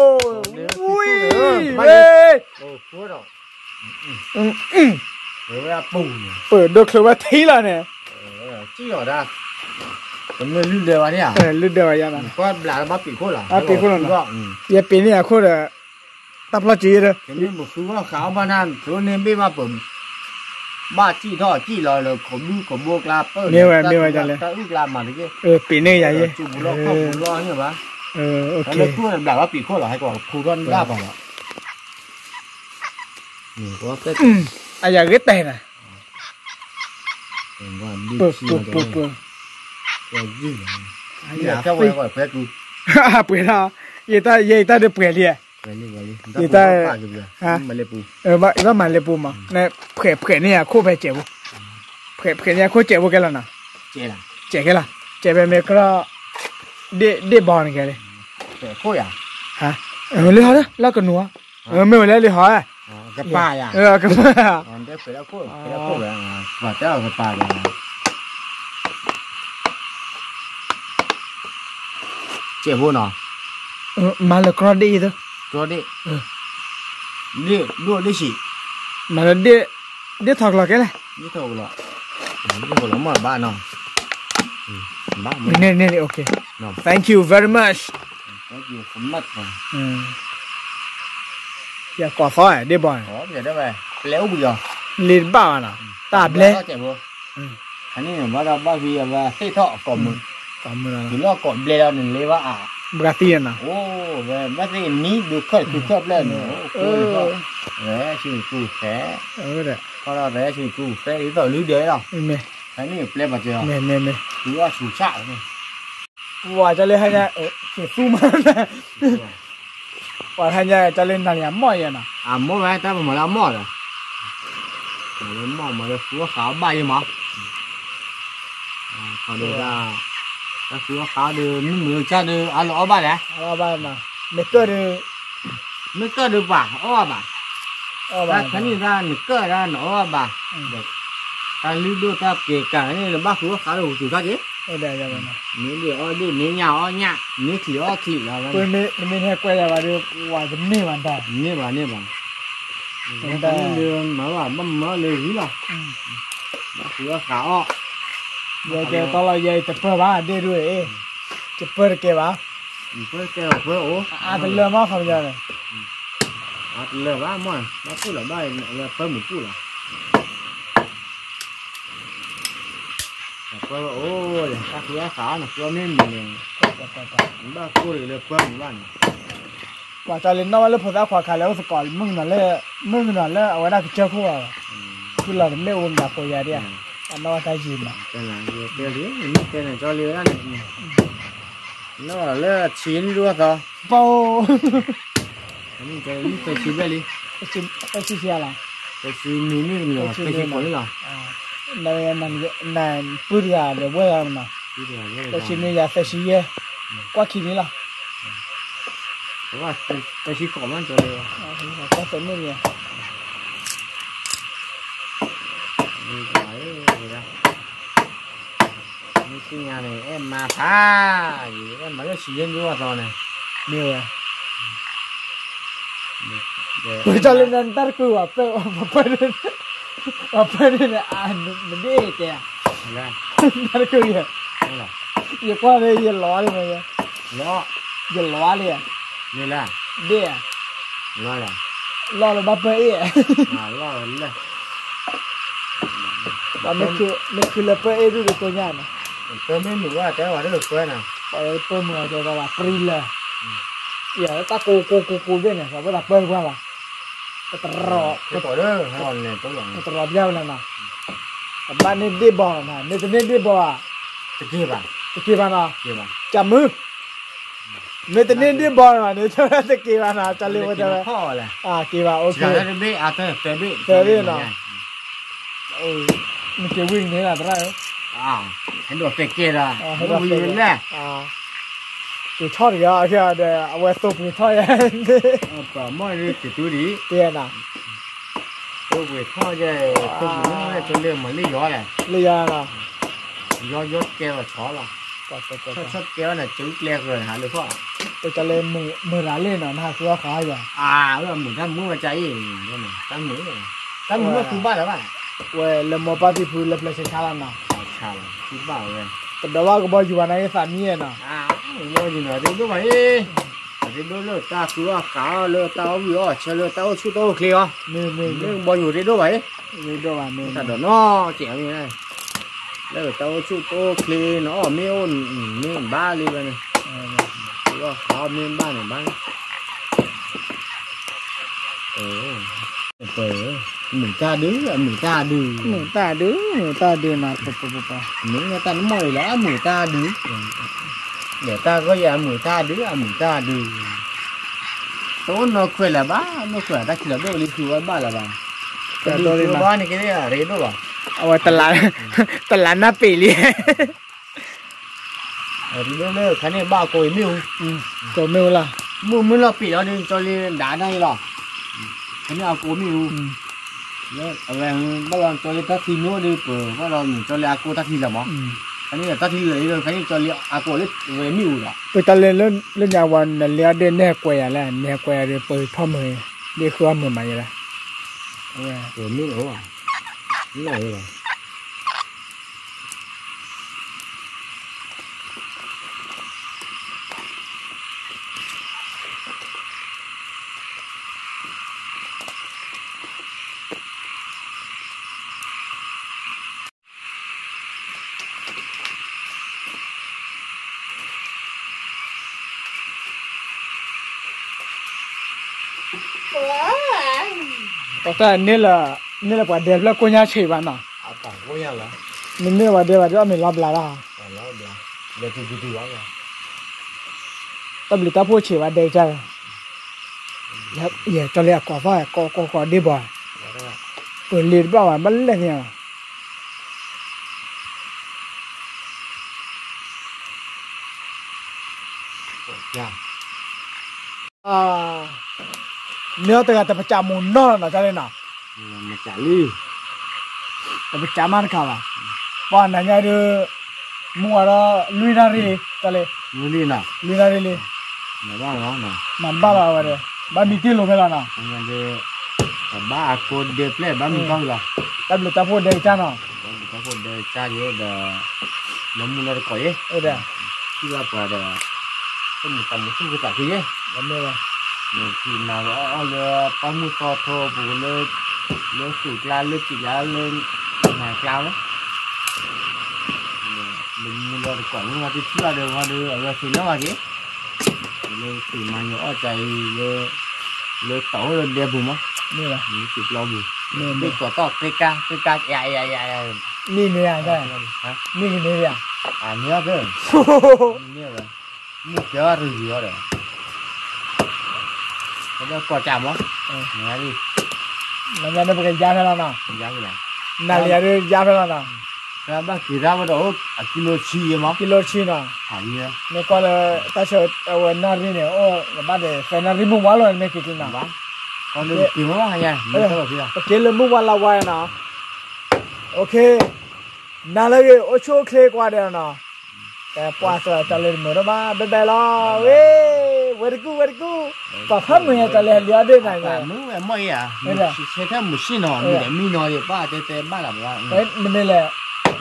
ဝံ, ဝဲ, ပၢၤဒိၣ်ချၢဝဲထံလီၤန့ၣ်, လုၢ်ဒၢးဝဲယါ, ဘၣ်ပ့ၤခိၣ်လီၤ, ယပ့ၤန့ၢ်အခိၣ်ဒီး, တၢ်ဖျီၣ်က့ၤဒီး, မ့ၢ်ပဃုဘၣ်ဃးအီၣ်ဘၣ်နၤ သိးန့ၢ်ဘ့ၣ်ဘၣ်ပၢၤ, ဘၣ်စံၣ်ထီၣ်စံၣ်လီၤလၢခိးဘုခိးဘိကျါပၢၢ်န့ၣ်, မ့ၢ်ဝဲ, မ့ၢ်ဝဲဒ်လဲၣ်, တၢ်အုၣ်ကျါမၤတက့ၢ်, ပ့ၤန့ၢ်ယၤယဲ, ဘၣ်ပ့ၤခိၣ်လီၤ, ဘၣ်ပ့ၤခိၣ်လီၤ, ဘၣ်ပ့ၤခိၣ်လီၤ, အယၤဂ့ၤတဲာ်နၤ, ပၢၤ, ပၢၤ, ပၢၤ, ပၢၤ, ဖဲကူ ပှဲၤထီၣ်, ယတၢ်ယဲယတၢ်ဒုးပှဲၤလံ, ယတၢ်, ယဘၣ်မၤလၢပူၤမး, ဖှဲးဖှဲးန့ၢ်ယၤခိၣ်ဖဲစဲးဖိ, ဖှဲးဖှဲးန့ၢ်ယၤခိၣ်စဲးဖိကဲလီၤနီၤ, စဲးခဲလီၤ, စဲးဖဲမ့ၢ်ကြီ, ဒ့ၣ်ဘီန့ၣ်ကဲလံ, လၢဟီ, လၢကနူၤ, မ့ၢ်ဝဲလၢလံဟီ, ကပၤ, ကပၤ, စဲးဖိနီၤ, မၤလၢကြီဒ့ၣ်အံၤ, ကြီဒ့ၣ်, ဒ့ၣ်ဒိၣ်ဒ့ၣ်ဆံး, မၤလၢဒ့ၣ်, ဒ့ၣ်ထီၣ်ကလီၤကဲလဲၣ်, ဒ့ၣ်ထီၣ်ကလီၤ, ဒ့ၣ်ထီၣ်ကလီၤမ့ၢ်ဘၣ်နီၤ, န့ၣ်န့ၣ်န့ၣ် okay, thank you very much, ယကိးသီဒ့ၣ်ဘီန့ၣ်, ပျဲအိၣ်ဘှံးအီၤ, လ့တဘၣ်ဘၣ်နီၤ, တၢ်ဘျဲ န့ၣ်ဘၣ်ဒီးဘၣ်ဖံအဝဲသ့ၣ်ထီၣ်ကိးမုၢ်, တုၤလီၢ်ကိးဘျဲဒီးန့ၣ်လ့ဘၣ်အါ, ဘှါသံနီၤ, အိၣ်ဝဲဘၣ်သ့ၣ်နံၤဒုးခၢၣ်ခုခၢၣ်ဖျၢၣ်န့ၣ်, ဝဲဆူၣ်ကူၣ်ဖဲ, ခီဒီးဝဲဆူၣ်ကူၣ်ဖဲဒ်သိးလံဒၢးလီၤ, ဖဲန့ၣ်ပျဲပှၤကဲ, ဃုအီၣ်ဆူၣ်ဆၣ်, ပှၤကၢ်လၢဟါညါ, က့ၤသူမး, ပှၤဟါညါကၢ်လၢနၤလံအမီၢ်ယဲနီၤ, အမီၢ်ဝဲတၢ်ပမၤလၢအမီၢ်ဒီး, မၤလၢမီၢ်မၤလၢဃုအီၣ်ဃးအီၣ်ဘၣ်ယဲမး, ခီဒုး, တၢ်ဃုအီၣ်ဃးအီၣ်ဒီး မုၢ်မုၢ်ကစၢ်ဒီး အလီၤအီၣ်ဘၣ်လဲၣ်, မ့ၢ်ကၢၢ်ဒီး, မ့ၢ်ကၢၢ်ဒီးပှၤအီၣ်ဘၣ်, တၢ်ခါန့ၣ်တၢ်နကၢၢ်တၢ်နအီၣ်ဘၣ်, တၢ်လုၢ်ဒိၣ်တၢ်ကဲၤကၤန့ၣ် နဘၣ်ဃုအီၣ်ဃးဒီးဟူးသူၣ်ခါက့ၤ, မ့ၢ်ဒ့ၣ်အီၣ်ဒ့ၣ် မ့ၢ်ညၣ်အီၣ်ညၣ် မ့ၢ်ချံးအီၣ်ချံးလီၤ, နမ့ၢ်ဟဲကွဲယၤဘၣ်ဒီး ဝၤတန့ၢ်ဘၣ်တၢ်, န့ၢ်ဘၣ်န့ၢ်ဘၣ်, တၢ်န့ၣ်ဒီးမၤဘၣ်ဘၣ်မၤလၢဂံၢ်လီၤ, ဘၣ်ဃုအီၣ်ဃးအီၣ်, ယကဲတီလီၤယဲအံၤတပၢၢ်ဘၣ် ဒ့ၣ်ဒိၣ်အံၤ, တပၢၢ်တကဲဘၣ်, ပၢၢ်တကဲဘၣ်ပၢၢ်အိၣ်, အါတလၢမးခီပညီန့ၣ်, အါတလၢဘၣ်မး, ဘၣ်ပူၣ်လီၤဘၣ်, ပၢၢ်မုၢ်ပူၣ်လီၤ ပၢၢ်အိၣ်, တၢ်ဃုအီၣ်ဃးအီၣ်န့ၣ် ဃုအီၣ်မ့ၢ်မံၤန့ၣ်, ဘၣ်ကိၢ်တဂ့ၤလၢပၢၢ်မုၢ်ဘၣ်န့ၣ်, ပှၤကၢ်လံနီၣ်ဝဲလၢဖိသၣ်ခွါခးလၢအိၣ်သကိး မုၣ်ကနီၤလၢ, မုၣ်ကနီၤလၢအဝဲဒၣ်ကစၢၢ်ခိၣ်အီၤ, ဖုလီၤတမ့ၢ်အိၣ်မနၤဖိယၤဒ်, အနီၣ်ဝဲတၢ်ယံၤမး, တဲလံ, မ့ၢ်တဲန့ၣ် ကၠီလံဝဲဒၣ်န့ၣ်, နီၣ်လၢဆံးန့ၣ်ဒိၣ်သီ, ပၢ်, သၢဆံဘျဲၣ်လံ, သၢဆံလီၤ, သၢဆံမံၤန့ၣ်မံၤလီၤ, သၢဆံဃိးန့ၣ်လီၤ, နပုၢ်တဂၤဒီးဝဲၢ်ဂၤမနီၤ, သၢဆံမံၤယၤသၢဆံယဲၢ်, ကွၢ်ခံန့ၣ်လီၤ, သၢဆံဃိးမး, ကွၢ်သၢမံၤန့ၣ် မ့ၢ်သ့ၣ်ညါန့ၣ် အဲၣ်မၤဖး, အဲၣ်မၤလၢဆံးယဲၢ်ဒိၣ်အသီန့ၣ်, မ့ၢ်ဝဲ, ပကၢ်လံနတၢ်တကုၤဘၣ်, ပၢၢ်န့ၣ်, ပၢၢ်န့ၣ်န့ၣ်, နဒ့ၣ်တဲ, တၢ်တကုၤယဲ, ယကွၢ်လၢယလီၤလံမး, ယလီၤလံ, ဒ့ၣ်, လီၤလၢဘၣ်ပၢၢ်အ့ၣ်, မ့ၢ်ခုလၢပၢၢ်အ့ၣ်ဒုးဒုးကိညါန့ၣ်, ပၢၢ်မ့ၢ်မုာ်ဝဲတဲဝဲဒၣ်ပၢၢ်န့ၣ်, ပၢၢ်မုာ်အတဲဝဲဒၣ်ပြံလၢ, ယတၢ်ကိးကိးကိးကိးဘ့ၣ်န့ၣ် ပှၤဘၣ်သးပၢၢ်ကွၢ်လီၤ, ပတရီ, ပတရီဘၣ်ဝဲလၢနီၤ, ပဘၣ်န့ၢ်ဒ့ၣ်ဘီလီၤ, မ့ၢ်တန့ၢ်ဒ့ၣ်ဘီဧါ, တက့ၤဘၣ်, တက့ၤဘၣ်နီၤ, ကမုၢ် မ့ၢ်တန့ၢ်ဒ့ၣ်ဘီန့ၣ် တက့ၤဘၣ်နီၤ, ကၢ်လံဝဲတဲဝဲ, က့ၤဘၣ်, သၢဘ့ၣ်နီၤ, နက့ၤဝံၤန့ၣ်လီၤသရၣ်ဧၢ, ဟဲဒိးသဲကဲဒီး, က့ၤထီၣ်တဂ့ၤ, ဒီးအဝဲသိပှ့ၤထီၣ်ယဲ, ပှၤမီၢ်က့ၤတူၢ်ဒံး, တ့နီၤ သိပှ့ၤထီၣ်ယဲ, သိပှ့ၤထီၣ်ယဲ လၢမၤလၢယီၤလဲၣ်, လၢယီၤနီၤ, ယီၤယီၤကဲလီၤဆီလီၤ, ဆီဆီကဲဝဲန့ၣ် ကၠူကျဲဃၢၤဟးလၢခီၣ်, ပကလဲၤမုာ်တၢ်လံနီၤ, နဟးဃုအီၣ်ဃးယီၤ, အမုာ်တၢ်မုာ်ဝဲကၢ်အံၤ, တၢ်မုာ်, တၢ်မုာ်လီၤဃုဘၣ်လၢၤဘၣ်, ဝဲလၢမိၢ်ပၢ်ဖံဖုလၢပျဲၢ်ဆ့ဆါလီၤနီၤ, ဃုဘၣ်ဝဲ, ကဒီးဘၣ်ကဘီယူၤဘၣ်နာ်က့သးမံနီၤ, မ့ၢ်ကဘီယူၤန့ၣ် တဒိၣ်ဘၣ်အံၤ အရ့ဒိၣ်လၢတၢ်ဃုအီၣ်ဃးအီၣ် လၢတၢ်အီၣ်ဝံၣ်အီၣ်ဆၢ လၢတၢ်အိၣ်ဆူၣ်တအိၣ်ချ့အီၤ, မ့ၢ်မ့ၢ်မ့ၢ်ကဘီယူၤရ့ဒိၣ်ဘၣ်အံၤ, ရ့ဒိၣ်ဘၣ်မ့ၢ်တၢ်ဒိးနီၢ်ကဲးမ့ၢ်, လၢတၢ်အိၣ်ဆူၣ်တအိၣ်ချ့ နအီၣ်မ့ၢ်အိၣ်မ့ၢ်ဘၣ်လံဝဲန့ၣ်, ဃုအီၣ်ဃးအီၣ်မ့ၢ်ဘၣ်န့ၣ်ဘၣ်, မုာ်တၢ်ဒုး အမုာ်တၢ်ဒုး, မုာ်တၢ်ဒုး မုာ်တၢ်ဒုးနီၤ, မုာ်တၢ်ဒုး, မုာ်တၢ်ဒုး, မုာ်တၢ်ဒုး, တၢ်ဂီၢ်ယဲအမုာ်တၢ်ဒုး အမုာ်တၢ်ဒုး, တအိၣ်နီၢ်ခွဲးလၢၤဘၣ်, နီၢ်ခွဲးတၢ်ခံးလီၤဒိၣ်လံ ဃုဝဲဘၣ်လၢၤဘၣ်, တဒုးဘၣ်န့ၣ်က့ၤ အရ့ဒိၣ်ဘၣ်, အဝဲ တလးနၢ်ပ့ၤလံ အရ့ဒိၣ်လၢခါန့ၣ်ဘၣ်ကိးအံၤမ့ၣ်အူ, ကိးမ့ၣ်အူလီၤ, မုၢ်မုၢ်လီၤပ့ၤလီၤဒုး ကၠီလံဒၣ်ဒၣ်အံၤလီၤ, ခါန့ၣ်အကိးမ့ၣ်အူ လၢအဝဲဘၣ်လီၤကၠီလံတၢ်ထံမ့ၢ်အိၣ်ဒုး ပဘၣ်လီၤမုာ်ကၠီလံအကိးတၢ်ထံလီၤမး, ခါန့ၣ်တၢ်ထံလၢာ်လံဒီး ခါန့ၣ်ကၠီလံအကိးလၢဝဲမ့ၣ်အူဒီး, ပတၢ်လၢလၢညါဝဲ နလံအီၣ်ဒ့ၣ် နဟဲကွဲးယၤလဲၣ်, နဟဲကွဲးယၤဒီး ပထီၣ်မုာ်, ဒ့ၣ်ဃုအီၣ်မုာ်မးယဲလဲၣ်, အဝဲ မ့ၣ်အူ တၢ်န့ၣ်လၢ န့ၣ်လၢပှၤဒဲဖျၢၣ်ကိၣ်ညါဆံးဘၣ်နီၤ, နမ့ၢ်ပှၤဒဲဘၣ်ဒီးအီၣ်မ့ၤလီၤဘျါလီၤ, တၢ်ဘျုးတၢ်ဖှိၣ်ဆံးဘၣ်ဒဲကစၢ်, ယဲၢ်ကၠီလံအကိးသီၣ် ကိးကိးကိးဒ့ၣ်ဘီ, ပလ့တဘၣ်ဘၣ် ဘၣ်လဲၣ်သ့ၣ်ညါ မ့ၢ်အီၤတဂၤတပစးမူနီၢ်လီၤနီၤ ကၢ်လံနီၤ, တပစးမးတခါဘၣ်, ပှၤနၤညါဒုး မူဝဲဒီး လွံၢ်နၣ်ရံၣ်လံ ကၢ်လံ, လွံၢ်နၣ်ရံၣ်လံ, မၤတဘၣ်လီၤဝဲဒီး ဘၣ်မံတ့ၢ်လိာ်ဖဲလီၤနီၤ ဘၣ်အကိးဒဲဖျဲၣ် ဘၣ်မံတ့ၢ်လီၤ, တၢ်ဘျုးတၢ်ဖှိၣ်ဒဲကစၢ်နီၤ, တၢ်ဘျုးတၢ်ဖှိၣ်ဒဲကစၢ်ယဲဒီး လၢမူလီၤတကိးယဲ, ထံၣ်ဘၣ်ပှၤဒီး တမူတၢ်မူသူၣ်ကသးခုယဲ, မ့ၢ်နၤအီၣ်လၢပှၢ်မုၢ်သီထိပူၤလၢ လၢသူးကျါလၢစံးကျါလၢ နၤကျါလၢ လၢမူလီၤတကိးမူလီၤတထံၣ်ဘၣ်ဒီးဝဲဒီး အဝဲသ့ၣ်နီၣ်ဘၣ်က့ၤ လၢသ့ၣ်မၤယီၤအီၣ်ကၢ်အံၤ လၢတီၢ်အိၣ်လၢဒဲပူၤမး, လၢသ့ၣ်ပျီပူၤ, ဘ့ၣ်ကိးတီၢ်ကျ့ကါ ကျ့ကါ ယယယယ မ့ၢ်န့ၢ်ဧါ, မ့ၢ်ကန့ၢ်ဧါ, မ့ၢ်အီၤက, မ့ၢ်ဝဲ, မ့ၢ်ကဲအီၤတဂ့ၤအီၤဒီး ပကကိးကၢ်မး, နၤဒီးပကယါဖဲလီၤနီၤ, နၤလံၤအဒုးယါဖဲလီၤနီၤ, ဘၣ်က့ၤဒၣ်ဝဲဒီး အကံလိဆံယဲမး, ကံလိဆံနီၤ, မ့ၢ်ကွၢ်လၢ တၢ်ဆၢအဝဲနၣ်ရံၣ်န့ၣ် အိၣ်လၢဘၣ်ဒီး သၢနၣ်ရံၣ်မုၢ်ဝါလီၤ မ့ၢ်က့ၤက့ၤနီၤ, ပက့ၤလၢမုၢ်ဝါလီၤဝါနီၤ, နၤလၢဂ့ၤ အိၣ်ဆူၣ်အိၣ်ချ့ကွၢ်ဒီးနီၤ, ပှၤသးတၢ်လၢတမုာ်ထီၣ်ဘၣ် ဘဲဘဲလီၤ, ဝဲ, ဝဲတကူၣ် ဝဲတကူၣ်, ပှၤဖးမုာ်ညါတၢ်လၢဟဲလံအီၣ်ဒ့ၣ်နၤညါ, မုာ်ဝဲမ့ၢ်ဧါ, ဆဲထဲမုာ်ဆ့ၣ်နီၤ မုာ်ဒီးမံနီၤဒီး ပှၤတဲတဲဘၣ်လၢၤဘၣ်, နမ့ၢ်လဲၤ,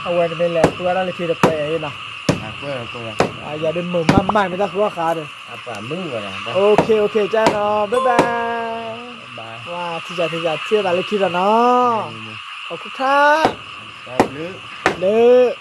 အဝဲနမ့ၢ်လဲၤ ဃုအီၣ်တၢ်လၢခံတပှဲၤအံၤနီၤ, ယၤဒုးမုာ်မးမး မ့ၢ်တၢ်ဃုအီၣ်ဃးဒီး, အိၣ်ခ့ အိၣ်ခ့ ကဲနီၤ ဘဲဘဲ, ထံၣ်ယၤထံၣ်ယၤထံၣ်သးလၢခံဒီးနီၤ, ခီၣ်ခူၣ်ခါ, လၢ